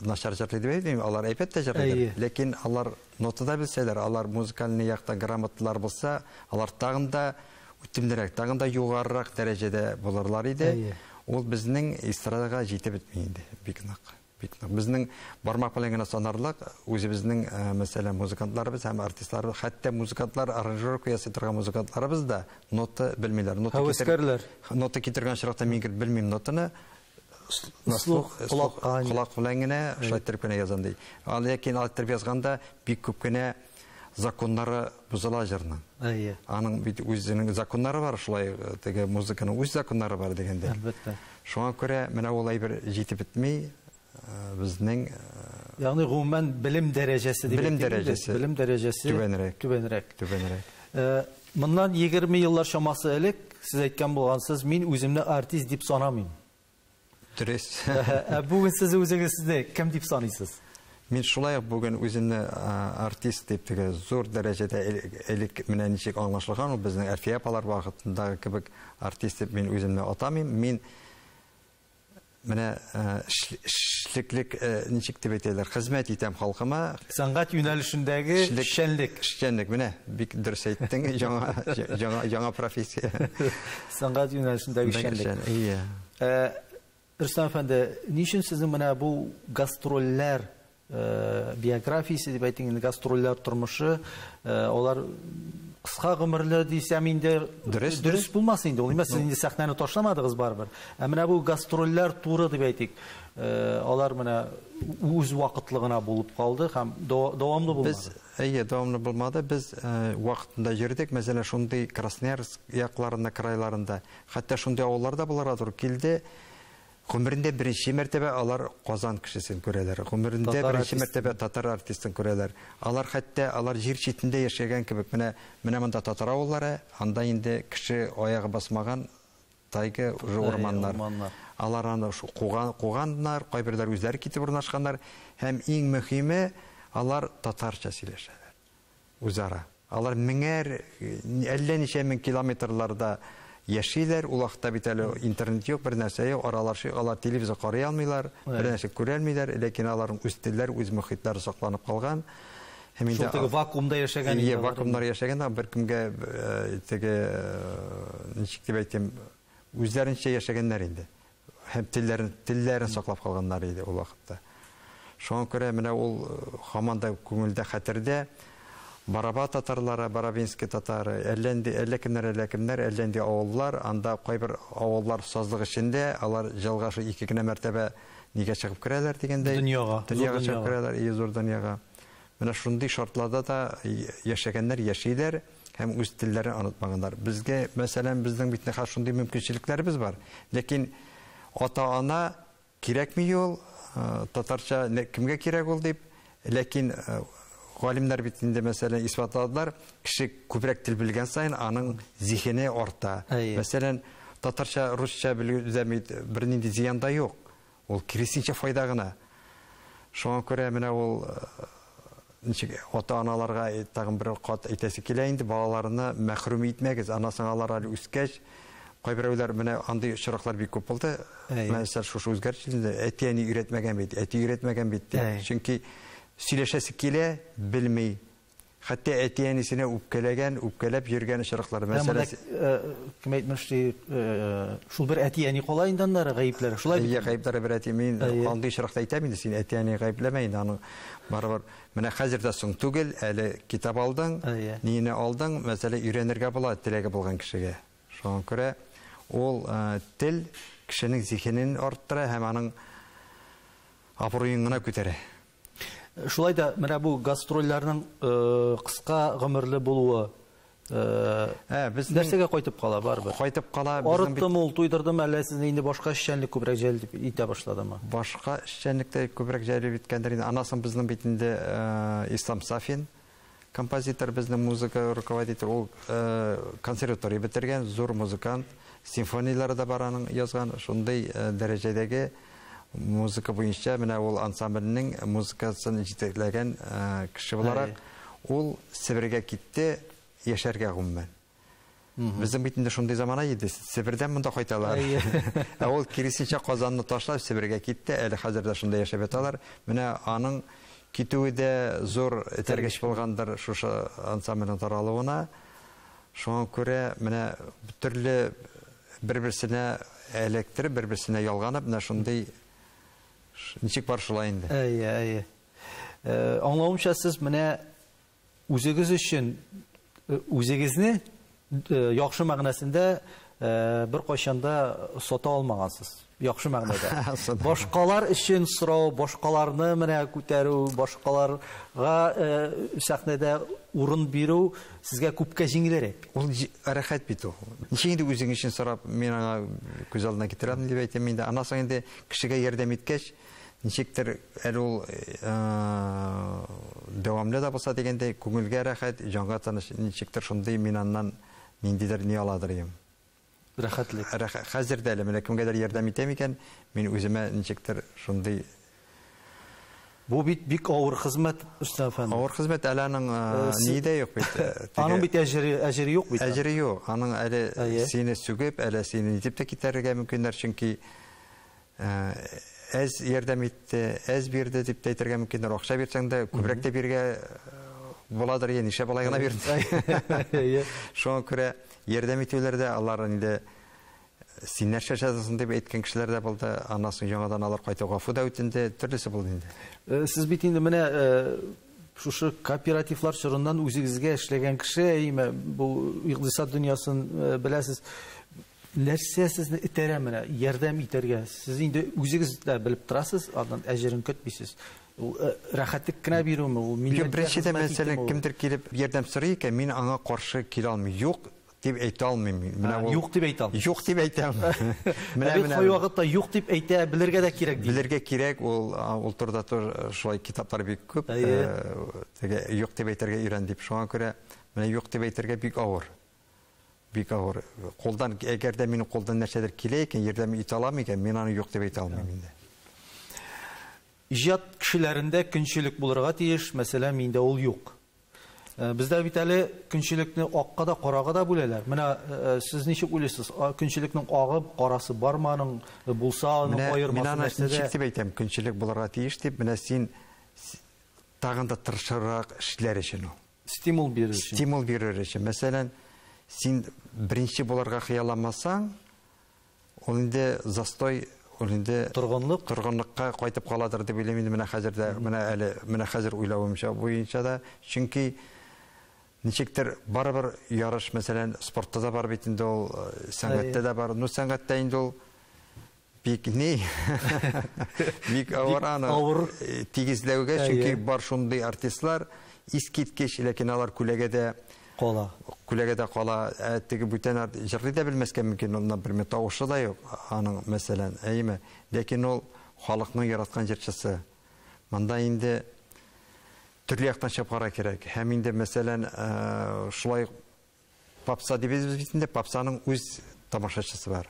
начар җырлый дип әйтмим, алар әйбәт тә җырлыйлар. Ләкин алар нота да белсәләр, алар музыкальный якта грамотлар булса, алар тагын да үтемлерәк, тагын да югарырак дәрәҗәдә булырлар иде. Ул безнең эстрадага җитеп бетми инде, бик нык. Бик нык. Безнең бармак белән генә санарлык үзебезнең, мәсәлән, музыкантларыбыз һәм артистларыбыз, хәтта музыкантлар, аранжировка ясый торган музыкантларыбыз да нота белмиләр. Һәвәскәрләр. Нота китергән очракта мин белмим нотаны. Колак белән генә шулай итеп кенә язам ди. Ләкин алай итеп язганда бик күп кенә законнары бозыла җырның. Аның бит үзенең законнары бар, шулай теге музыканың үз законнары бар дигәндә. Әлбәттә. Шуңа күрә менә ул әйбер җитеп бетми. Безнең, ягъни гомумән белем дәрәҗәсе дип белем дәрәҗәсе, белем дәрәҗәсе түбәнрәк. Түбәнрәк. Түбәнрәк. Моннан 20 еллар чамасы элек сез әйткән булгансыз, мин үземне артист дип санамыйм. Дөрес. Ә бүген сез үзегезне кем дип саныйсыз? Мин шулай ук бүген үземне артист дип теге зур дәрәҗәдә элек менә ничек аңлашылган, ул безнең Әлфия апалар вакытындагы кебек артист дип мин үземне атамыйм. Мин Менә эшлеклек ничек дип әйтәләр, хезмәт итәм халкыма. Сәнгать юнәлешендәге эшчәнлек. Эшчәнлек, менә бик дөрес әйттең, яңа профессия. Сәнгать юнәлешендәге эшчәнлек. Иә. Рөстәм әфәнде, ни өчен сезнең менә бу гастрольләр биографиясе дип әйтик, инде гастрольләр тормышы, алар кыска гомерле дисәм инде дөрес булмас инде. Ул имәс, сез инде сәхнәне ташламадыгыз барыбер. Ә менә бу гастрольләр туры дип әйтик, алар менә үз вакытлы гына булып калды һәм дәвамлы булмады. Без, әйе, дәвамлы булмады. Без вакытында йөрдек. Мәсәлән, шундый Красноярск якларында, крайларында, хәтта шундый авылларда буларга туры килде. Гомерендә беренче мәртәбә алар Казан кешесен күрәләр. Гомерендә беренче мәртәбә татар артистын күрәләр. Алар хәтта алар җир читендә яшәгән кебек. Менә монда татар авыллары, анда инде кеше аягы басмаган тайга уже урманнар. Алар аны куганнар, кайберләр үзләре китеп урнашканнар. Һәм иң мөһиме, алар татарча сөйләшәләр. Үзара. Алар меңәр, әллә ничә мең километрларда яшиләр. Ул вакытта бит әле интернет юк, бер нәрсә юк, аралашып, алар телевизор карый алмыйлар, бер нәрсә күрә алмыйлар, ләкин аларның үз телләре, үз мохитләре сакланып калган. Һәм инде Шул теге вакуумда яшәгән Ие, инде алар. вакуумда яшәгән, бер кемгә, теге, ничек дип әйтим, үзләренчә яшәгәннәр инде. Һәм телләрен саклап калганнар иде ул вакытта. Шуңа күрә менә ул һаман да күңелдә, хәтердә Бараба татарлары, Барабинский татары, әллә нинди, әллә кемнәр, әллә кемнәр, әллә нинди авыллар, анда кайбер авыллар сазлык эчендә, алар җылга шу ике генә мәртәбә нигә чыгып керәләр дигәндәй. Дөньяга, зур Дөньяга чыгып дөньяга. керәләр, и зур дөньяга. Менә шундый шартларда да яшәгәннәр, яшиләр һәм үз телләрен онытмаганнар. Безгә, мәсәлән, безнең бит хәзер шундый мөмкинчелекләребез бар. Ләкин ата-ана кирәкми ул, татарча кемгә кирәк ул дип, ләкин галимнәр бит инде, мәсәлән, исбатладылар, кеше күбрәк тел белгән саен аның зиһене арта. Мәсәлән, татарча, русча белүдә бит бернинди зыян да юк. Ул киресенчә файда гына. Шуңа күрә менә ул, ничек ата-аналарга тагын бер кат әйтәсе килә инде, балаларны мәхрүм итмәгез. Аннан соң алар әле үскәч, кайберәүләр менә андый очраклар бик күп булды. Мәсәлән, шушы үзгәреш инде әти-әни өйрәтмәгән бит, әти өйрәтмәгән бит дип. Чөнки сөйләшәсе килә, белми. Хәтта әти-әнисенә үпкәләгән, үпкәләп йөргән очраклар. Ә монда, Мәсәлән, кем әйтмешли, шул бер әти-әни кала инде аннары гаепләре. Шулай бит? Әйе, гаепләре бер әти. Мин андый очракта әйтәм инде, син әти-әни гаепләмә инде, аның барыбер. Менә хәзер дә соң түгел, әле китап алдың, нине алдың, мәсәлән, өйрәнергә була теләге булган кешегә. Шуңа күрә ул тел кешенең зиһенен арттыра һәм аның абруен гына күтәрә. Шулай да менә бу гастрольләрнең кыска гомерле булуы Безнең нәрсәгә кайтып кала барыбер? Кайтып кала, безнең бит Арыттымы ул, туйдырдымы, әллә сезне инде башка эшчәнлек күбрәк җәлеп итә башладымы? Башка эшчәнлек тә күбрәк җәлеп иткәндер инде. Аннан соң безнең бит инде Ислам Сафин, композитор, безнең музыка руководитель, ул консерватория бетергән, зур музыкант, симфонияләре дә бар аның язган, шундый дәрәҗәдәге музыка буенча менә ул ансамбльнең музыкасын җитәкләгән кеше буларак, ул Себергә китте яшәргә гомумән. Безнең бит инде шундый замана иде, Себердән монда кайталар. Ә ул киресенчә Казанны ташлап Себергә китте, әле хәзер дә шунда яшәп яталар. Менә аның китүе дә зур этәргеч булгандыр шушы ансамбльнең таралуына. Шуңа күрә менә төрле бер-берсенә эләктереп, бер-берсенә ялганып, менә шундый ничек бар шулай инде. Әйе, әйе. Аңлавымча, сез менә үзегез өчен үзегезне яхшы мәгънәсендә бер кайчан да сата алмагансыз. Яхшы мәгънәдә. Сата. Башкалар өчен сорау, башкаларны менә күтәрү, башкаларга сәхнәдә урын бирү сезгә күпкә җиңелрәк. Ул рәхәт бит ул. Ничек инде үзең өчен сорап, мин аңа күз алдына китерәм дип әйтәм инде. Аннан соң инде кешегә ярдәм иткәч, ничектер әле ул дәвамлы да булса дигәндәй, күңелгә рәхәт, җанга тыныч, ничектер шундый мин аннан ниндидер ни аладыр идем. Рәхәтлек. Хәзер дә әле менә кемгәдер ярдәм итәм икән, мин үземә ничектер шундый. Бу бит бик авыр хезмәт, Рөстәм әфәнде. Авыр хезмәт, әле аның ни дә юк бит, теге Аның бит әҗере юк бит. Әҗере юк. Аның әле сине сүгеп, әле сине нитеп тә китәргә мөмкиннәр, чөнки Әз ярдәм итте, әз бирде дип тә әйтергә мөмкин. Акча бирсәң дә күбрәк тә бирергә буладыр, я нишләп алай гына бирде. Шуңа күрә ярдәм итүләр дә алар инде син нәрсә эшләдең дип әйткән кешеләр дә булды. Аннан соң яңадан алар кайтып гафу да үтенде, төрлесе булды инде. Сез бит инде менә шушы кооперативлар чорыннан үзегезгә эшләгән кеше, әйме, бу икътисад дөньясын беләсез. Нәрсә сезне этәрә менә ярдәм итәргә? Сез инде үзегез дә белеп торасыз, аннан әҗерен көтмисез. Ул рәхәтлек кенә бирүме, ул милләткә Беренчедән, хезмәт мәсәлән, итүме ул? кемдер килеп ярдәм сорый икән, мин аңа каршы килә алмыйм. Юк дип әйтә алмыйм. Менә ул Юк дип әйтә алмыйм. Юк дип әйтә алмыйм. Менә, Ә бит менә кай вакытта юк дип әйтә белергә дә кирәк ди. Белергә кирәк, ул турыда тоже шулай китаплар бик күп. Теге юк дип әйтергә өйрән дип. Шуңа күрә менә юк дип әйтергә бик авыр. Бик авыр. Кулдан, әгәр дә минем кулдан нәрсәдер килә икән, ярдәм итә алам икән, мин аны юк дип әйтә алмыйм инде. Иҗат кешеләрендә көнчелек булырга тиеш, мәсәлән, миндә ул юк. Бездә бит әле көнчелекне акка да, карага да бүләләр. Менә сез ничек уйлыйсыз? Көнчелекнең агы, карасы бармы аның? Булса, аның Менә аермасы мин аны нәрсәдә? ничек дип әйтәм, көнчелек булырга тиеш дип, менә син тагын да тырышырак эшләр өчен ул. Стимул бирер өчен. Стимул бирер өчен. Мәсәлән, син беренче булырга хыялланмасаң, ул инде застой, ул инде Торгынлык. торгынлыкка кайтып каладыр дип уйлыйм инде менә хәзер дә, менә әле, менә хәзер уйлавымча буенча да, чөнки ничектер барыбер ярыш, мәсәлән, спортта да бар бит инде ул, сәнгатьтә дә бар. Ну, сәнгатьтә инде ул бик ни, бик авыр аны Авыр. тигезләүгә, чөнки бар шундый артистлар, искиткеч, ләкин алар күләгәдә кала. Күләгәдә кала. Теге бүтән җырлый да белмәскә мөмкин, ул, например, тавышы да юк аның, мәсәлән, әйеме? Ләкин ул халыкның яраткан җырчысы. Монда инде төрле яктан чыгып карау кирәк. Һәм инде, мәсәлән, шулай попса дибез бит инде, попсаның үз тамашачысы бар.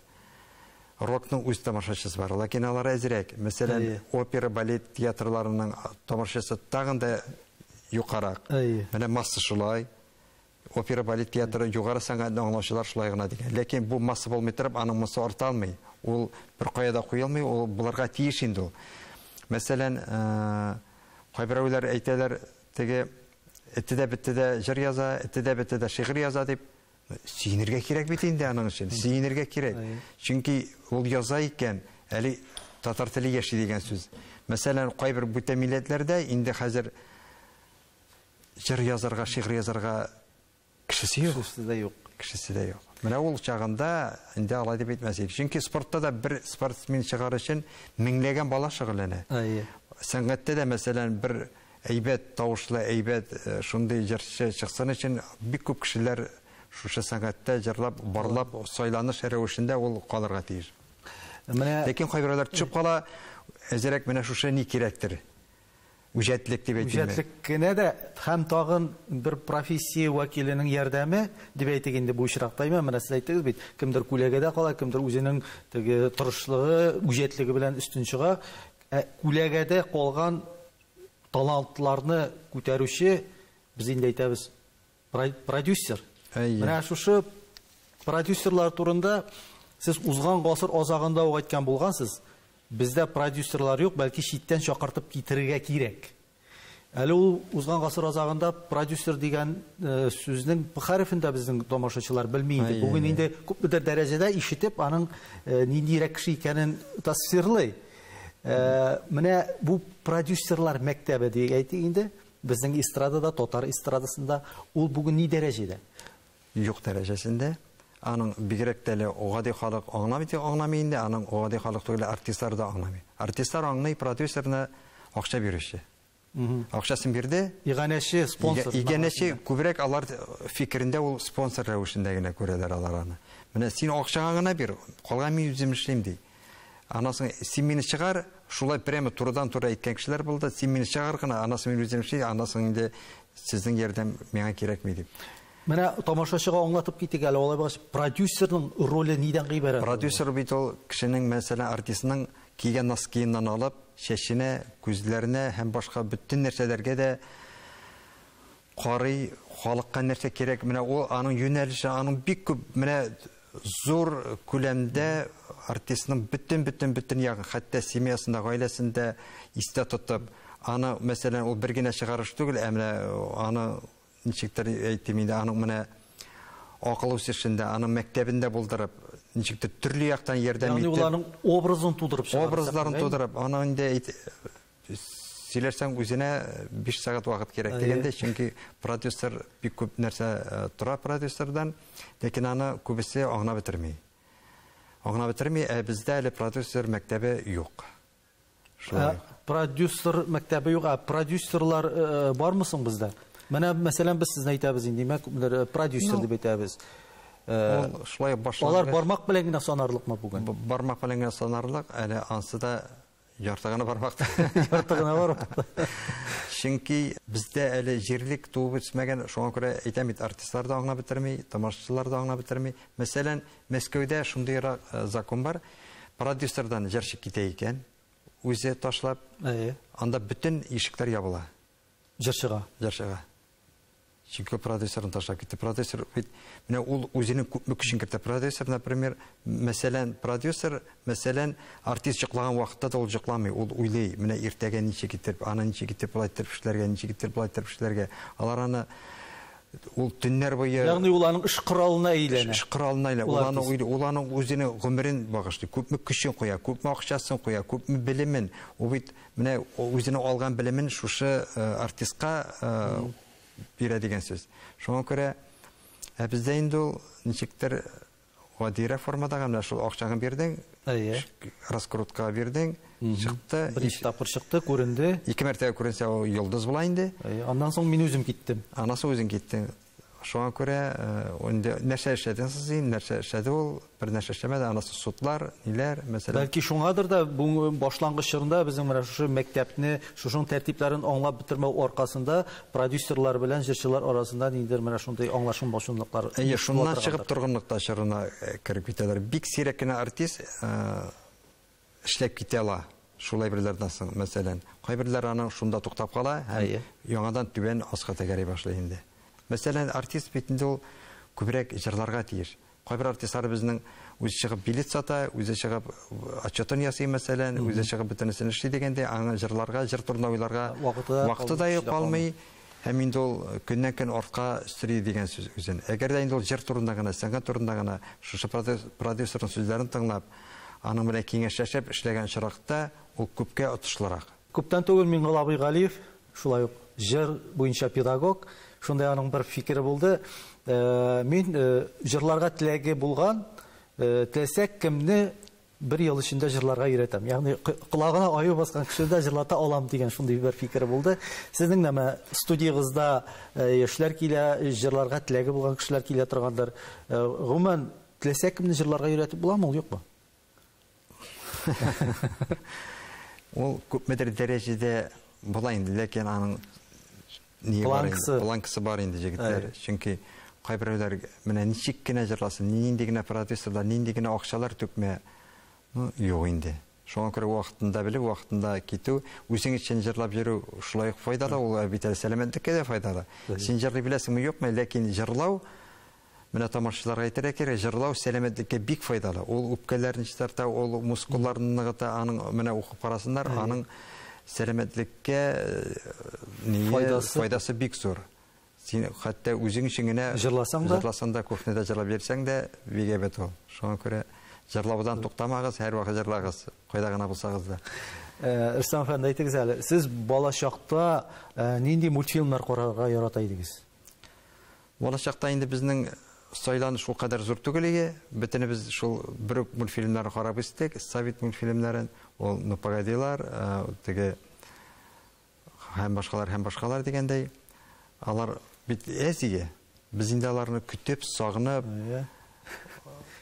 Рокның үз тамашачысы бар. Ләкин алар әзрәк. Мәсәлән, опера, балет театрларының тамашачысы тагын да югарырак. Менә масса шулай. Опера, балет театры югары сәнгатьне аңлаучылар шулай гына дигән. Ләкин бу масса булмый торып, аның масса арта алмый. Ул бер кая да куелмый, ул булырга тиеш инде ул. Мәсәлән, кайберәүләр әйтәләр, теге эте дә бетте дә җыр яза, эте дә бетте дә шигырь яза дип. Сөенергә кирәк бит инде аның өчен, сөенергә кирәк. Чөнки ул яза икән, әле татар теле яши дигән сүз. Мәсәлән, кайбер бүтән милләтләрдә инде хәзер җыр язарга, шигырь язарга кешесе юк. Кешесе дә юк. Кешесе дә юк. Менә ул чагында инде алай дип әйтмәс идек. Чөнки спортта да бер спортсмен чыгар өчен меңләгән бала шөгыльләнә. Сәнгатьтә дә, мәсәлән, бер әйбәт тавышлы, әйбәт, шундый җырчы чыксын өчен бик күп кешеләр шушы сәнгатьтә җырлап, барлап, сайланыш рәвешендә ул калырга тиеш. Менә Ләкин кайберәүләр төшеп кала, әзрәк менә шушы ни кирәктер? Үҗәтлек дип әйтимме? Үҗәтлек кенә дә һәм тагын бер профессия вәкиленең ярдәме дип әйтик инде бу очракта, әйме, менә сез әйттегез бит, кемдер күләгәдә кала, кемдер үзенең теге тырышлыгы, үҗәтлеге белән өстен чыга. Ә күләгәдә калган талантларны күтәрүче, без инде әйтәбез, продюсер. Менә шушы продюсерлар турында сез узган гасыр азагында ук әйткән булгансыз. Бездә продюсерлар юк, бәлки читтән чакыртып китерергә кирәк. Әле ул узган гасыр азагында продюсер дигән сүзнең П хәрефен дә безнең тамашачылар белми инде. Бүген инде күпмедер дәрәҗәдә ишетеп, аның ниндирәк кеше икәнен тасвирлый. Менә бу продюсерлар мәктәбе дип әйтик инде, безнең эстрадада, татар эстрадасында ул бүген ни дәрәҗәдә? Юк дәрәҗәсендә. Аның бигрәк тә әле гади халык аңламый дип аңламый инде, аның гади халык түгел, артистлар да аңламый. Артистлар аңлый, продюсерны акча бирүче. Акчасын бирде. Иганәче, спонсор. Иганәче күбрәк алар фикерендә ул спонсор рәвешендә генә күрәләр алар аны. Менә син акчаңа гына бир, калган мин үзем эшлим ди. Анасы син мине чыгар, шулай прямо турыдан-туры әйткән кешеләр булды. Син мине чыгар гына, анасы мин үзем эшлим, анасы инде сезнең ярдәм миңа кирәкми дип. Менә тамашачыга аңлатып китик әле, алай булгач, продюсерның роле нидән гыйбарәт? Продюсер бит ул кешенең, мәсәлән, артистның кигән носкиеннан алып, чәченә, күзләренә һәм башка бөтен нәрсәләргә дә карый, халыкка нәрсә кирәк, менә ул аның юнәлеше, аның бик күп, менә зур күләмдә артистның бөтен ягын, хәтта семьясында, гаиләсендә истә тотып, аны, мәсәлән, ул бер генә чыгарыш түгел, ә менә аны ничектер әйтим инде, аның менә акыл үсешендә, аның мәктәбендә булдырып, ничектер төрле яктан ярдәм итеп. Ягъни ул аның образын тудырып чыгара. Образларын тудырып, аны инде сөйләрсәң үзенә 5 сәгать вакыт кирәк дигәндә, чөнки продюсер бик күп нәрсә тора продюсердан, ләкин аны күбесе аңлап бетерми. Аңлап бетерми, ә бездә әле продюсер мәктәбе юк. Шулай. Продюсер мәктәбе юк, ә продюсерлар бармы соң бездә? Менә, мәсәлән, без сезне әйтәбез инде, димәк, продюсер дип әйтәбез. Ул шулай башлангыч. Алар бармак белән генә санарлыкмы бүген? Бармак белән генә санарлык, әле ансы да ярты гына бармакта. Ярты гына бармакта. Чөнки бездә әле җирлек туып үсмәгән, шуңа күрә әйтәм бит, артистлар да аңлап бетерми, тамашачылар да аңлап бетерми. Мәсәлән, Мәскәүдә шундыйрак закон бар. Продюсердан җырчы китә икән, үзе ташлап, анда бөтен ишекләр ябыла. Җырчыга. Җырчыга. Чөнки продюсерын ташлап китте. Продюсер бит менә ул үзенең күпме көчен кертә. Продюсер, например, мәсәлән, продюсер, мәсәлән, артист йоклаган вакытта да ул йокламый, ул уйлый, менә иртәгә ничек итеп, аны ничек итеп болай итеп эшләргә, ничек итеп болай итеп эшләргә. Алар аны ул төннәр буе, Ягъни ул аның эш коралына әйләнә. Эш коралына әйләнә. Ул аны уйлый, ул аның үзенең гомерен багышлый, күпме көчен куя, күпме акчасын куя, күпме белемен. Ул бит менә үзенең алган белемен шушы артистка бирә дигән сүз. Шуңа күрә бездә инде ул ничектер гадирәк формада гына шул акчаңны бирдең, раскрутка бирдең, чыкты. Беренче тапкыр чыкты, күренде. Ике мәртәбә күренсә, ул йолдыз була инде. Аннан соң мин үзем киттем. Аннан соң үзең киттең. Шуңа күрә инде нәрсә эшләдең сез инде, нәрсә эшләде ул, бер нәрсә эшләмәде, анысы судлар, ниләр, мәсәлән. Бәлки шуңадыр да бу башлангыч чорында безнең менә шушы мәктәпне, шушының тәртипләрен аңлап бетермәү аркасында продюсерлар белән җырчылар арасында ниндидер менә шундый аңлашылмаучанлыклар. Әйе, шуннан чыгып торгынлыкта чорына кереп китәләр. Бик сирәк кенә артист эшләп китә ала. Шулай берләрдән соң, мәсәлән, кайберләр аның шунда туктап кала һәм яңадан түбән аска тәгәри башлый инде. Мәсәлән, артист бит инде ул күбрәк җырларга тиеш. Кайбер артистлар безнең үзе чыгып билет сата, үзе чыгып отчетын ясый, мәсәлән, үзе чыгып бөтенесен эшли дигәндә, аңа җырларга, җыр турында уйларга вакыты да юк калмый. Һәм инде ул көннән-көн артка өстери дигән сүз үзен. Әгәр дә инде ул җыр турында гына, сәнгать турында гына шушы продюсерның сүзләрен тыңлап, аның белән киңәшләшеп эшләгән очракта ул күпкә отышлырак. Күптән түгел Миңгол абый Галиев, шулай ук җыр буенча педагог, шундай аның бер фикере булды. Мин җырларга теләге булган, теләсә кемне бер ел эчендә җырларга өйрәтәм. Ягъни колагына аю баскан кешене дә җырлата алам дигән шундый бер фикере булды. Сезнең нәмә студиягызда яшьләр килә, җырларга теләге булган кешеләр килә торгандыр. Гомумән, теләсә кемне җырларга өйрәтеп буламы ул, юкмы? Ул күпмедер дәрәҗәдә була инде, ләкин аның планкасы бар инде, җегетләр. Чөнки кайберәүләр менә ничек кенә җырласын, нинди генә продюсерлар, нинди генә акчалар түкмә, юк инде. Шуңа күрә вакытында белеп, вакытында китү, үзең өчен җырлап йөрү шулай ук файдалы, ул бит әле сәламәтлеккә дә файдалы. Син җырлый беләсеңме, юкмы, ләкин җырлау, менә тамашачыларга әйтергә кирәк, җырлау сәламәтлеккә бик файдалы. Ул үпкәләрне чистарта, ул мускулларны ныгыта, аның менә укып карасыннар, аның сәламәтлеккә файдасы бик зур. Син хәтта үзең өчен генә җырласаң да, кухняда җырлап йөрсәң дә бик әйбәт ул. Шуңа күрә җырлаудан туктамагыз, һәрвакыт җырлагыз, кайда гына булсагыз да. Рөстәм әфәнде, әйтегез әле, сез балачакта нинди мультфильмнар карарга ярата идегез? Балачакта инде безнең сайланыш шул кадәр зур түгел иде. Бөтенебез шул бер үк мультфильмнарны карап үстек, совет мультфильмнарын, ул Ну погодилар, теге һәм башкалар, һәм башкалар дигәндәй. Алар бит әз иде. Без инде аларны көтеп, сагынып,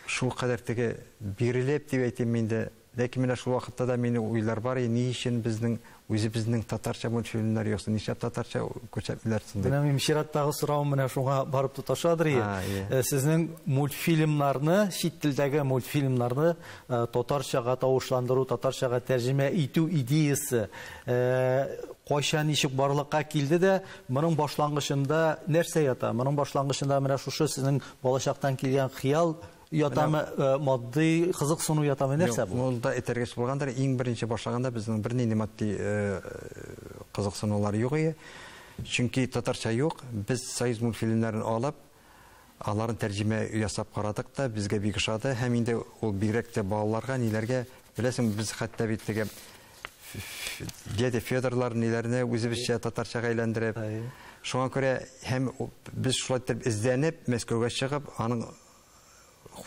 шул кадәр теге бирелеп дип әйтим инде. Ләкин менә шул вакытта да мине уйлар бар, ни өчен безнең үзебезнең татарча мультфильмнар юк, нишләп татарча күрсәтмиләр соң дип. Менә минем чираттагы соравым менә шуңа барып тоташадыр инде. Сезнең мультфильмнарны, чит телдәге мультфильмнарны татарчага тавышландыру, татарчага тәрҗемә итү идеясы кайчан ничек барлыкка килде дә, моның башлангычында нәрсә ята? Моның башлангычында менә шушы сезнең балачактан килгән хыял ятамы, матди кызыксыну ятамы, нәрсә бу? Ул да этәргеч булгандыр. Иң беренче башлаганда безнең бернинди матди кызыксынулар юк иде. Чөнки татарча юк. Без Союз мультфильмнарын алып, аларын тәрҗемә ясап карадык та, безгә бик ошады. Һәм инде ул бигрәк тә балаларга, ниләргә, беләсең, без хәтта бит теге дядя Федорлар ниләрне үзебезчә татарчага әйләндереп. Шуңа күрә һәм без шулай итеп эзләнеп, Мәскәүгә чыгып, аның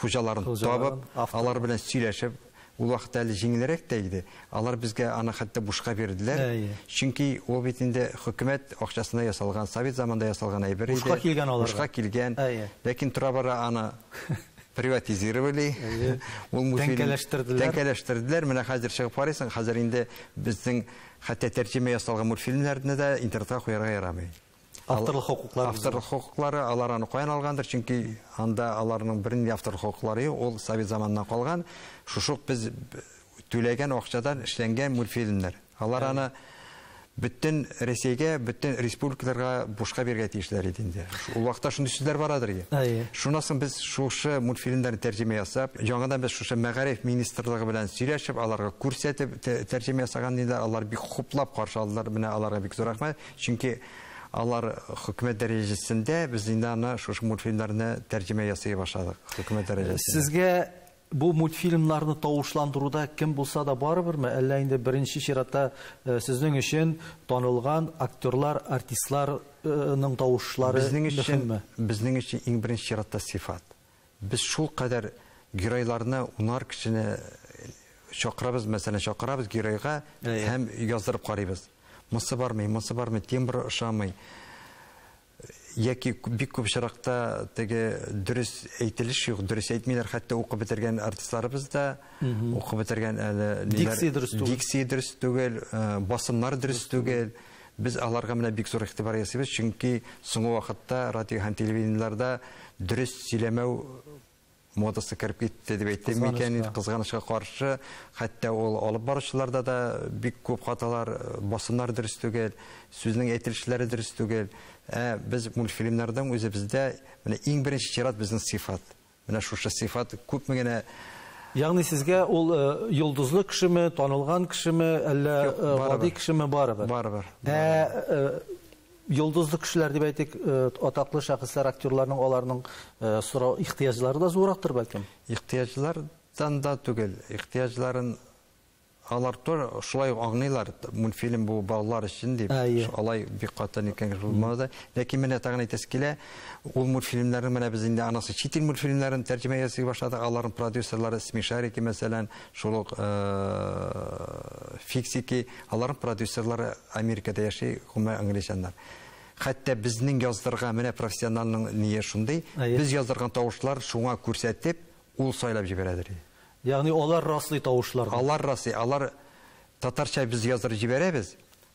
хуҗаларын табып, алар белән сөйләшеп, ул вакытта әле җиңелрәк тә иде. Алар безгә аны хәтта бушка бирделәр. Чөнки ул бит инде хөкүмәт акчасына ясалган, совет заманында ясалган әйбер иде. Бушка килгән аларга. Бушка килгән. Ләкин тора-бара аны приватизировали. Ул Тәңкәләштерделәр. Тәңкәләштерделәр. Менә хәзер чыгып карыйсың, хәзер инде безнең хәтта тәрҗемә ясалган мультфильмнарны да интернетка куярга ярамый. Авторлык хокуклары. Авторлык хокуклары, алар аны каян алгандыр, чөнки анда аларның бернинди авторлык хокуклары юк, ул совет заманыннан калган. Шушы ук без түләгән акчадан эшләнгән мультфильмнар. Алар аны бөтен Рәсәйгә, бөтен республикаларга бушка бирергә тиешләр иде инде. Ул вакытта шундый сүзләр барадыр иде. Шуннан соң без шушы мультфильмнарны тәрҗемә ясап, яңадан без шушы мәгариф министрлыгы белән сөйләшеп, аларга күрсәтеп тәрҗемә ясаган иде. Алар бик хуплап каршы алдылар. Менә аларга бик зур рәхмәт. Чөнки алар хөкүмәт дәрәҗәсендә без инде аны шушы мультфильмнарны тәрҗемә ясый башладык. Хөкүмәт дәрәҗәсендә. Сезгә бу мультфильмнарны тавышландыруда кем булса да барыберме, әллә инде беренче чиратта сезнең өчен танылган актерлар, артистларның тавышлары мөһимме? Безнең өчен иң беренче чиратта сыйфат. Без шул кадәр геройларны унар кешене чакырабыз, мәсәлән, чакырабыз геройга һәм яздырып карыйбыз. Монсы бармый, монсы бармый, тембр ошамый. Яки бик күп очракта теге дөрес әйтелеш юк, дөрес әйтмиләр, хәтта укып бетергән артистларыбыз да, укып бетергән әле ниләр, Дикция дөрес түгел. Дикция дөрес түгел, басымнар дөрес түгел. Без аларга менә бик зур игътибар ясыйбыз, чөнки соңгы вакытта радио һәм телевидениеләрдә дөрес сөйләмәү модасы кереп китте дип әйтәм микән, кызганычка каршы, хәтта ул алып баручыларда да бик күп хаталар, басымнар дөрес түгел, сүзнең әйтелешләре дөрес түгел. Без мультфильмнардан үзебездә менә иң беренче чират безнең сыйфат. Менә шушы сыйфат күпме генә. Ягъни сезгә ул йолдызлы кешеме, танылган кешеме, әллә гади кешеме, барыбер? Барыбер. Йолдызлы кешеләр дип әйтик, атаклы шәхесләр, актерларның, аларның сорау ихтыяҗлары да зуррактыр бәлкем? Ихтыяҗлардан да түгел. Ихтыяҗларын алар шулай ук аңлыйлар. Мультфильм бу балалар өчен дип. Алай бик каты икән булмады. Ләкин менә тагын әйтәсе килә, ул мультфильмнарны менә без инде анасы чит ил мультфильмнарын тәрҗемә ясый башладык. Аларның продюсерлары Смешарики, мәсәлән, шул ук Фиксики, аларның продюсерлары Америкада яши, гомумән англичаннар. Хәтта безнең яздырган менә профессионалның ние шундый, без яздырган тавышлар шуңа күрсәтеп, ул сайлап җибәрәдер. Ягъни алар раслый тавышлар. Алар раслый, алар татарча без яздырып җибәрәбез.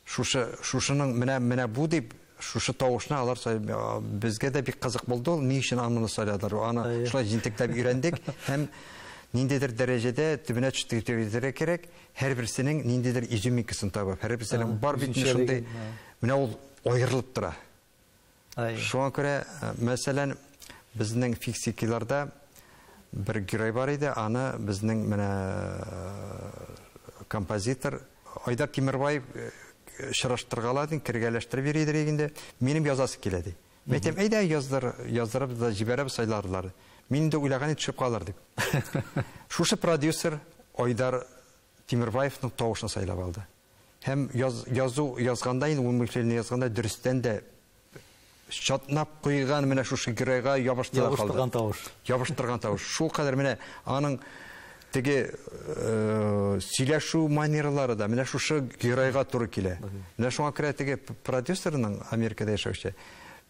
Шушы, шушының менә, менә бу дип, шушы тавышны алар сайлап, безгә дә бик кызык булды ул, ни өчен аны сайладылар. Аны шулай җентекләп өйрәндек һәм ниндидер дәрәҗәдә төбенә төштек дип әйтергә кирәк, һәрберсенең ниндидер изюминкасын табып, һәрберсенең бар бит шундый, менә ул аерылып тора. Шуңа күрә, мәсәлән, безнең фиксикиларда бер герой бар иде, аны безнең менә композитор Айдар Тимербаев чыраштыргалады, кергәләштереп йөри иде инде. Минем язасы килә ди. Мин әйтәм, әйдә яздыр, яздырып да җибәрәбез сайларлар. Мин инде уйлаган идем, төшеп калыр дип. Шушы продюсер Айдар Тимербаевның тавышын сайлап алды. Һәм язу язганда инде, ул мультфильмны язганда дөрестән дә чатнап куйган менә шушы геройга ябыштыра калды. Ябыштырган тавыш. Ябыштырган тавыш. Шул кадәр менә аның теге сөйләшү манералары да менә шушы геройга туры килә. Менә шуңа күрә теге продюсерның Америкада яшәүче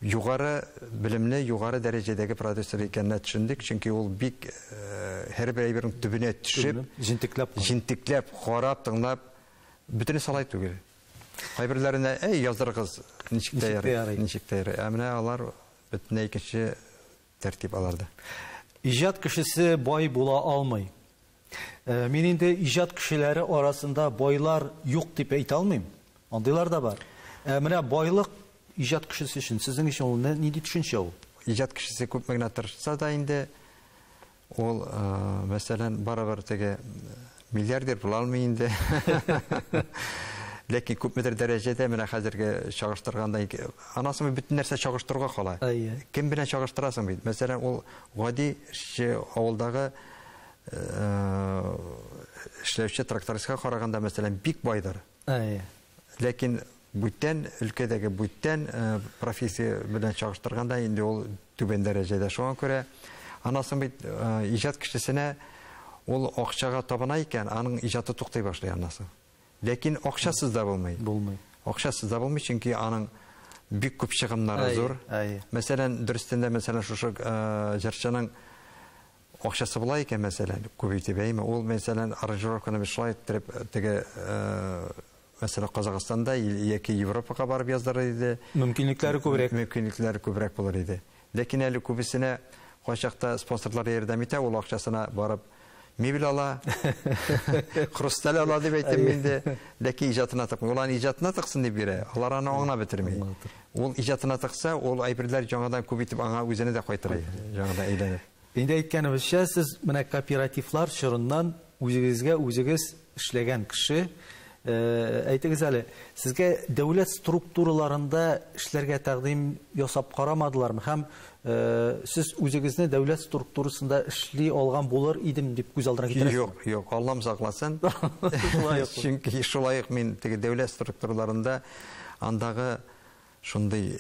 югары белемле, югары дәрәҗәдәге продюсер икәненә төшендек, чөнки ул бик һәрбер әйбернең төбенә төшеп, Төбенә, җентекләп карап. җентекләп карап, тыңлап, бөтенесе алай түгел. Кайберләренә, әй, яздырыгыз, ничек тә Ничек тә ярый, ярый. ничек тә ярый. Ә менә алар бөтенләй икенче тәртип аларды. Иҗат кешесе бай була алмый. Мин инде иҗат кешеләре арасында байлар юк дип әйтә алмыйм. Андыйлар да бар. Менә байлык иҗат кешесе өчен, сезнең өчен ул нинди төшенчә ул? Иҗат кешесе күпме генә тырышса да инде, Ул, мәсәлән, барыбер теге миллиардер була алмый инде. Ләкин күпмедер дәрәҗәдә менә хәзерге чагыштырганда, анасы бөтен нәрсә чагыштыруга кала. Кем белән чагыштырасың бит? Мәсәлән, ул гади эшче авылдагы эшләүче трактористка караганда, мәсәлән, бик байдыр. Ләкин бүтән өлкәдәге бүтән профессия белән чагыштырганда инде ул түбән дәрәҗәдә. Шуңа күрә анасы бит иҗат кешесенә ул акчага табына икән, аның иҗаты туктый башлый анасы. Ләкин акчасыз да булмый. Булмый. Акчасыз да булмый, чөнки аның бик күп чыгымнары зур. Мәсәлән, дөрестән дә, мәсәлән, шушы җырчының акчасы була икән, мәсәлән, күп итеп, әйме, ул, мәсәлән, аранжировканы бит шулай иттереп, теге, мәсәлән, Казахстанда яки Европага барып яздырыр иде. Мөмкинлекләре күбрәк. Мөмкинлекләре күбрәк булыр иде. Ләкин әле күбесенә кайчакта спонсорлар ярдәм итә, ул акчасына барып мебель ала, хрусталь ала дип әйтәм инде, ләкин иҗатына тыкмый. Ул аны иҗатына тыксын дип бирә, алар аны аңлап бетерми. Ул иҗатына тыкса, ул әйберләр яңадан күп итеп аңа үзенә дә кайтыр, яңадан әйләнеп. Инде әйткәнебезчә, сез менә кооперативлар чорыннан үзегезгә үзегез эшләгән кеше. Әйтегез әле, сезгә дәүләт структураларында эшләргә тәкъдим ясап карамадылармы? Һәм сез үзегезне дәүләт структурасында эшли алган булыр идем дип күз алдына китерәсезме? Юк, юк, Аллам сакласын. Чөнки шулай ук мин теге дәүләт структураларында андагы шундый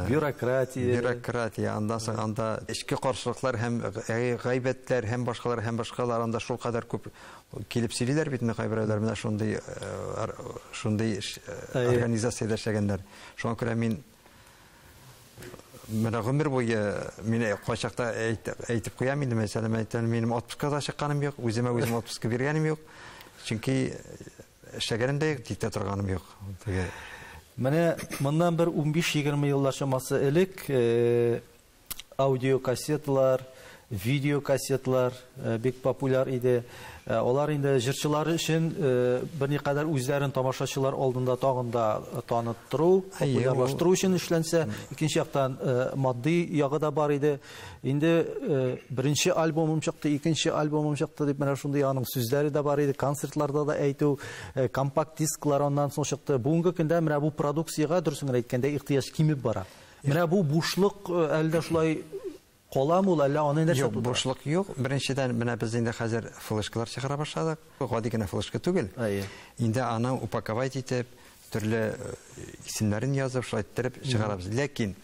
бюрократия, бюрократия, анда соң анда эчке каршылыклар һәм гайбәтләр һәм башкалар һәм башкалар анда шул кадәр күп килеп сөйлиләр бит инде кайберәүләр менә шундый шундый организациядә эшләгәннәр. Шуңа күрә мин менә гомер буе мине кайчакта әйтеп куям инде, мәсәлән, әйтәм, минем отпускка да чыкканым юк, үземә үзем отпуска биргәнем юк. Чөнки эшләгәнем дә юк, тик тә торганым юк. Теге Менә моннан бер 15-20 еллар чамасы элек аудиокассеталар, видеокассеталар бик популяр иде. Алар инде җырчылар өчен берникадәр үзләрен тамашачылар алдында тагын да таныттыру, популярлаштыру өчен эшләнсә, икенче яктан матди ягы да бар иде. Инде беренче альбомым чыкты, икенче альбомым чыкты дип менә шундый аның сүзләре дә бар иде, концертларда да әйтү, компакт дисклар аннан соң чыкты. Бүгенге көндә менә бу продукциягә, дөресен генә әйткәндә, ихтыяҗ кимеп бара. Менә бу бушлык әле дә шулай калам ул, әллә аны нәрсә Юк, тудыра? бушлык юк. Беренчедән, менә без инде хәзер флешкалар чыгара башладык. Гади генә флешка түгел. Инде аны упаковать итеп, төрле исемнәрен язып, шулай иттереп чыгарабыз. Ләкин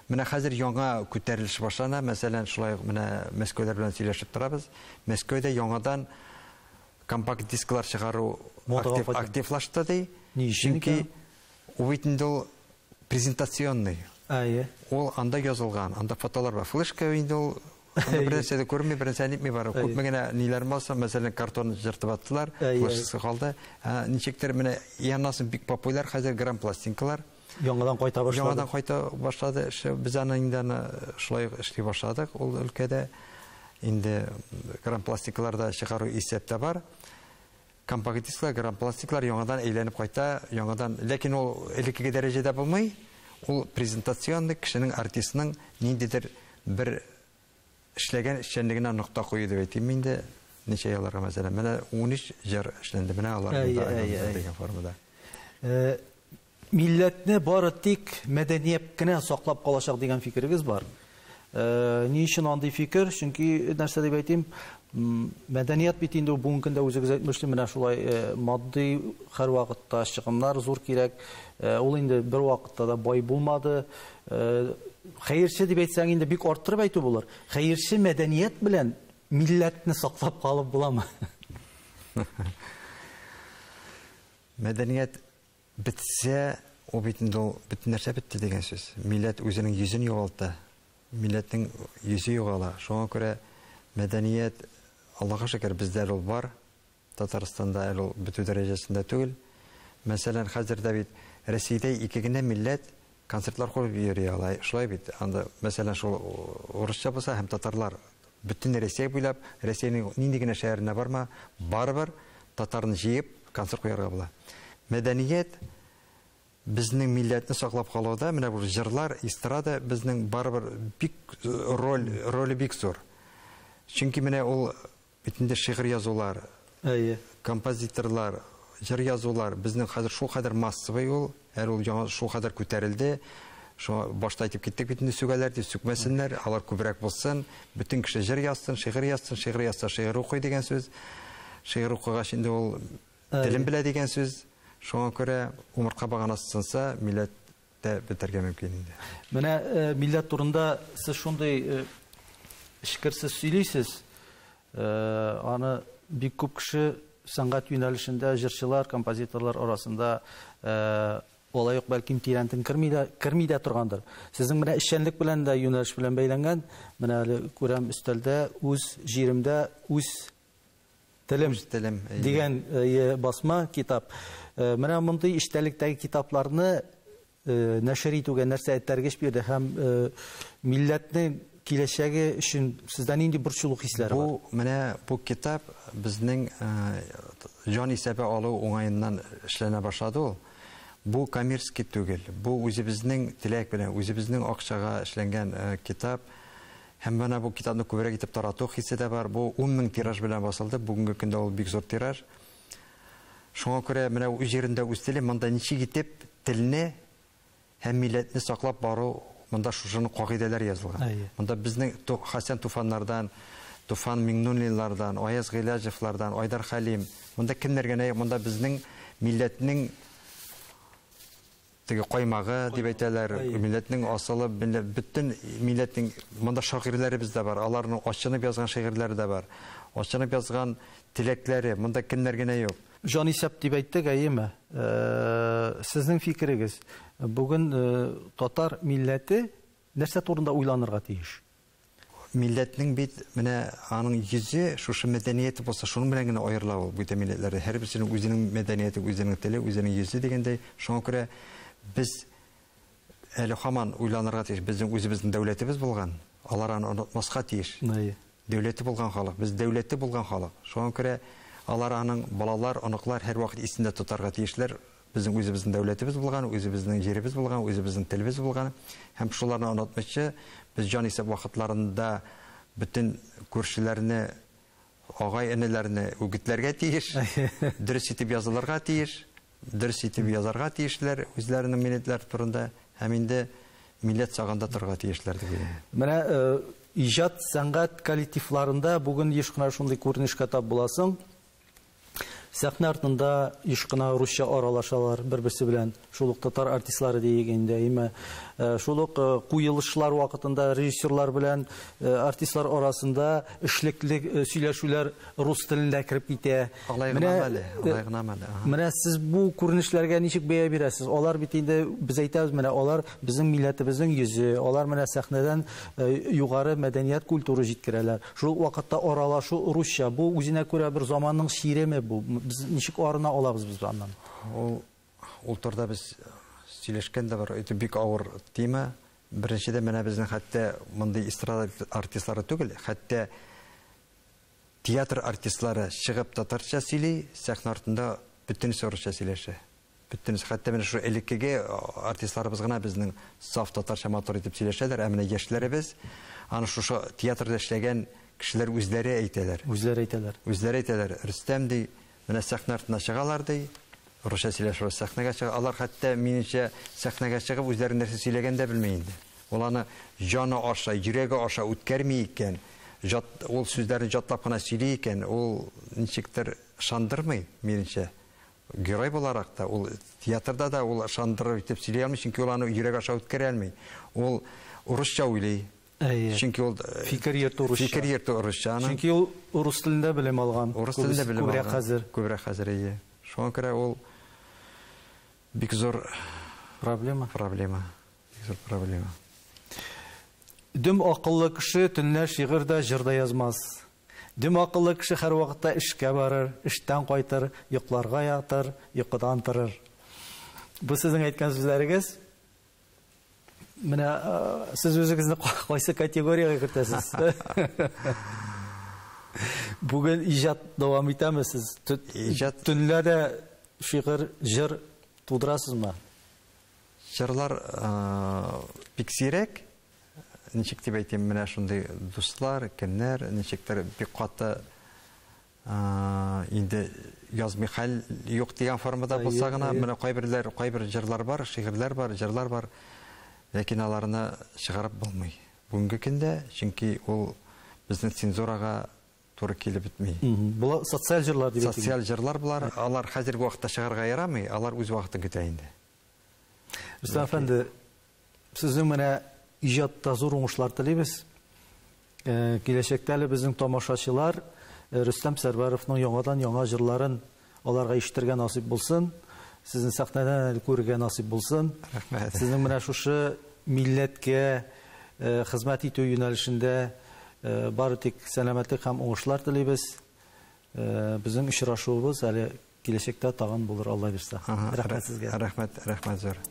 менә хәзер яңа күтәрелеш башлана. Мәсәлән, шулай ук менә Мәскәүләр белән сөйләшеп торабыз. Мәскәүдә яңадан компакт дисклар чыгару активлашты ди. Ни өчен Чөнки икән? ул бит инде ул презентационный. Ул анда язылган, анда фотолар бар. Флешка инде ул анда бер нәрсә дә күренми, бер нәрсә нитми бар. Күпме генә ниләр булса, мәсәлән, картон җыртып аттылар, флешкасы калды. Ничектер менә янасы бик популяр хәзер грамм-пластинкалар. Яңадан кайта башлады. Яңадан кайта башлады. Без аны инде аны шулай ук эшли башладык. Ул өлкәдә инде грамм-пластинкалар да чыгару исәптә бар. Компакт дисклар, грамм-пластинкалар яңадан әйләнеп кайта, яңадан, ләкин ул элеккеге дәрәҗәдә булмый. Ул презентационный кешенең, артистның ниндидер бер эшләгән эшчәнлегенә нокта кую дип әйтим инде. Ничә елларга, мәсәлән, менә 13 җыр эшләнде, менә алар монда дигән формада. Милләтне бары тик мәдәният кенә саклап калачак дигән фикерегез бар. Ни өчен андый фикер? Чөнки нәрсә дип әйтим, мәдәният бит инде бүгенге көндә үзегез әйтмешли, менә шулай матди һәр вакытта чыгымнар зур кирәк. Ул инде бер вакытта да бай булмады. Хәерче дип әйтсәң инде бик арттырып әйтү булыр. Хәерче мәдәният белән милләтне саклап калып буламы? Мәдәният бетсә, ул бит инде ул бөтен нәрсә бетте дигән сүз. Милләт үзенең йөзен югалта. Милләтнең йөзе югала. Шуңа күрә мәдәният, Аллаһка шөкер, бездә әле ул бар. Татарстанда әле ул бетү дәрәҗәсендә түгел. Мәсәлән, хәзер дә бит Рәсәйдә ике генә милләт концертлар куеп йөри ала. Шулай бит. Анда, мәсәлән, шул урысча булса һәм татарлар бөтен Рәсәй буйлап, Рәсәйнең нинди генә шәһәренә барма, барыбер татарны җыеп концерт куярга була. Мәдәният безнең милләтне саклап калуда, менә бу җырлар, эстрада безнең барыбер бик роль, роле бик зур. Чөнки менә ул бит инде шигырь язулар, композиторлар, җыр язулар безнең хәзер шул кадәр массовый ул, әле ул яңа шул кадәр күтәрелде. Шуңа башта әйтеп киттек бит инде сүгәләр дип, сүкмәсеннәр, алар күбрәк булсын, бөтен кеше җыр язсын, шигырь язсын, шигырь язса шигырь укый дигән сүз. Шигырь укыгач инде ул телен белә дигән сүз. Шуңа күрә умыртка баганасы сынса, милләт тә бетәргә мөмкин инде. Менә милләт турында сез шундый эчкерсез сөйлисез. Аны бик күп кеше сәнгать юнәлешендә җырчылар, композиторлар арасында алай ук бәлкем тирәнтен керми дә торгандыр. Сезнең менә эшчәнлек белән дә юнәлеш белән бәйләнгән. Менә әле күрәм өстәлдә үз җиремдә үз телем дигән басма китап. Менә мондый эчтәлектәге китапларны нәшер итүгә нәрсә этәргеч бирде һәм милләтнең киләчәге өчен сездә нинди борчылу хисләре бар? Бу менә бу китап безнең җан исәбе алу уңаеннан эшләнә башлады ул. Бу коммерческий түгел, бу үзебезнең теләк белән, үзебезнең акчага эшләнгән китап. Һәм менә бу китапны күбрәк итеп тарату хисе дә бар. Бу 10 000 тираж белән басылды. Бүгенге көндә ул бик зур тираж. Шуңа күрә менә үз җирендә үз теле, монда ничек итеп телне һәм милләтне саклап бару, монда шушының кагыйдәләр язылган. Монда безнең Хәсән Туфаннардан, Туфан Миңнуллинлардан, Аяз Гыйләҗевлардан, Айдар Хәлим, монда кемнәр генә юк, монда безнең милләтнең теге каймагы дип әйтәләр, милләтнең асылы, бөтен милләтнең монда шагыйрьләребез дә бар, аларның ачынып язган шигырьләре дә бар, ачынып язган теләкләре, монда кемнәр генә юк. Җан исәп дип әйттек, әйеме? Сезнең фикерегез, бүген татар милләте нәрсә турында уйланырга тиеш? Милләтнең бит менә аның йөзе шушы мәдәнияте булса, шуның белән генә аерыла ул бүтән милләтләрдән. Һәрберсенең үзенең мәдәнияте, үзенең теле, үзенең йөзе дигәндәй. Шуңа күрә без әле һаман уйланырга тиеш. Безнең үзебезнең дәүләтебез булган, алар аны онытмаска тиеш. Дәүләте булган халык, без дәүләте булган халык. Шуңа күрә алар аның балалар, оныклар һәрвакыт исендә тотарга тиешләр. Безнең үзебезнең дәүләтебез булган, үзебезнең җиребез булган, үзебезнең телебез булган. Һәм шуларны онытмыйча, без җан исәп вакытларында бөтен күршеләрне, агай-энеләрне үгетләргә тиеш, дөрес итеп язылырга тиеш, дөрес итеп язарга тиешләр үзләренең милләтләре турында һәм инде милләт сагында торырга тиешләр дип уйлыйм. Менә иҗат сәнгать коллективларында бүген еш кына шундый күренешкә тап буласың. Сәхнә артында еш кына русча аралашалар бер-берсе белән. Шул ук татар артистлары диек инде, әйме. Шул ук куелышлар вакытында режиссерлар белән артистлар арасында эшлекле сөйләшүләр рус телендә кереп китә. Алай гына әле, алай гына әле. Менә сез бу күренешләргә ничек бәя бирәсез? Алар бит инде без әйтәбез, менә алар безнең милләтебезнең йөзе, алар менә сәхнәдән югары мәдәният культура җиткерәләр. Шул вакытта аралашу русча, бу үзенә күрә бер заманның чиреме бу. Без ничек арына алабыз без аннан? Ул турыда без сөйләшкән дә бар, это бик авыр тема. Беренчедән, менә безнең хәтта мондый эстрада артистлары түгел, хәтта театр артистлары чыгып татарча сөйли, сәхнә артында бөтенесе русча сөйләшә. Бөтенесе, хәтта менә шу элеккеге артистларыбыз гына безнең саф татарча матур итеп сөйләшәләр, ә менә яшьләребез аны шушы театрда эшләгән кешеләр үзләре әйтәләр. Үзләре әйтәләр. Үзләре әйтәләр. Рөстәм ди, менә сәхнә артына чыгалар ди, русча сөйләшеп сәхнәгә чыга. Алар хәтта минемчә сәхнәгә чыгып үзләре нәрсә сөйләгән дә белми инде. Ул аны җаны аша, йөрәге аша үткәрми икән, ул сүзләрне җатлап кына сөйли икән, ул ничектер ышандырмый минемчә. Герой буларак та, ул театрда да ул ышандырып итеп сөйли алмый, чөнки ул аны йөрәк аша үткәрә алмый. Ул русча уйлый. Чөнки ул фикер йөртү русча. Фикер йөртү русча. Чөнки ул рус телендә белем алган. Рус телендә белем алган. Күбрәк хәзер. Күбрәк хәзер, әйе. Шуңа күрә ул бик зур проблема. Проблема. Бик зур проблема. Дөм акыллы кеше төнлә шигырь дә, җыр да язмас. Дөм акыллы кеше һәр вакытта эшкә барыр, эштән кайтыр, йокларга ятыр, йокыдан торыр. Бу сезнең әйткән сүзләрегез. Менә сез үзегезне кайсы категориягә кертәсез? Бүген иҗат дәвам итәме сез? Иҗат төнлә дә шигырь, җыр тудырасызмы? Җырлар бик сирәк. ничек дип әйтим, менә шундый дуслар, кемнәр, ничектер бик каты инде язмый хәл юк дигән формада булса гына, менә кайберләр, кайбер җырлар бар, шигырьләр бар, җырлар бар, ләкин аларны чыгарып булмый. Бүгенге көндә, чөнки ул безнең цензурага туры килеп бетми. Була социаль җырлар дип әйтик. Социаль җырлар булар, алар хәзерге вакытта чыгарга ярамый, алар үз вакытын көтә инде. Рөстәм әфәнде, сезнең менә иҗатта зур уңышлар телибез. Киләчәктә әле безнең тамашачылар Рөстәм Сәрвәровның яңадан яңа җырларын аларга ишетергә насыйп булсын. Сезне сәхнәдән әле күрергә насыйп булсын. Рәхмәт. Сезнең менә шушы милләткә хезмәт итү юнәлешендә бары тик сәламәтлек һәм уңышлар телибез. Безнең очрашуыбыз әле киләчәктә тагын булыр, Алла бирсә. Рәхмәт сезгә. Рәхмәт, рәхмәт зур.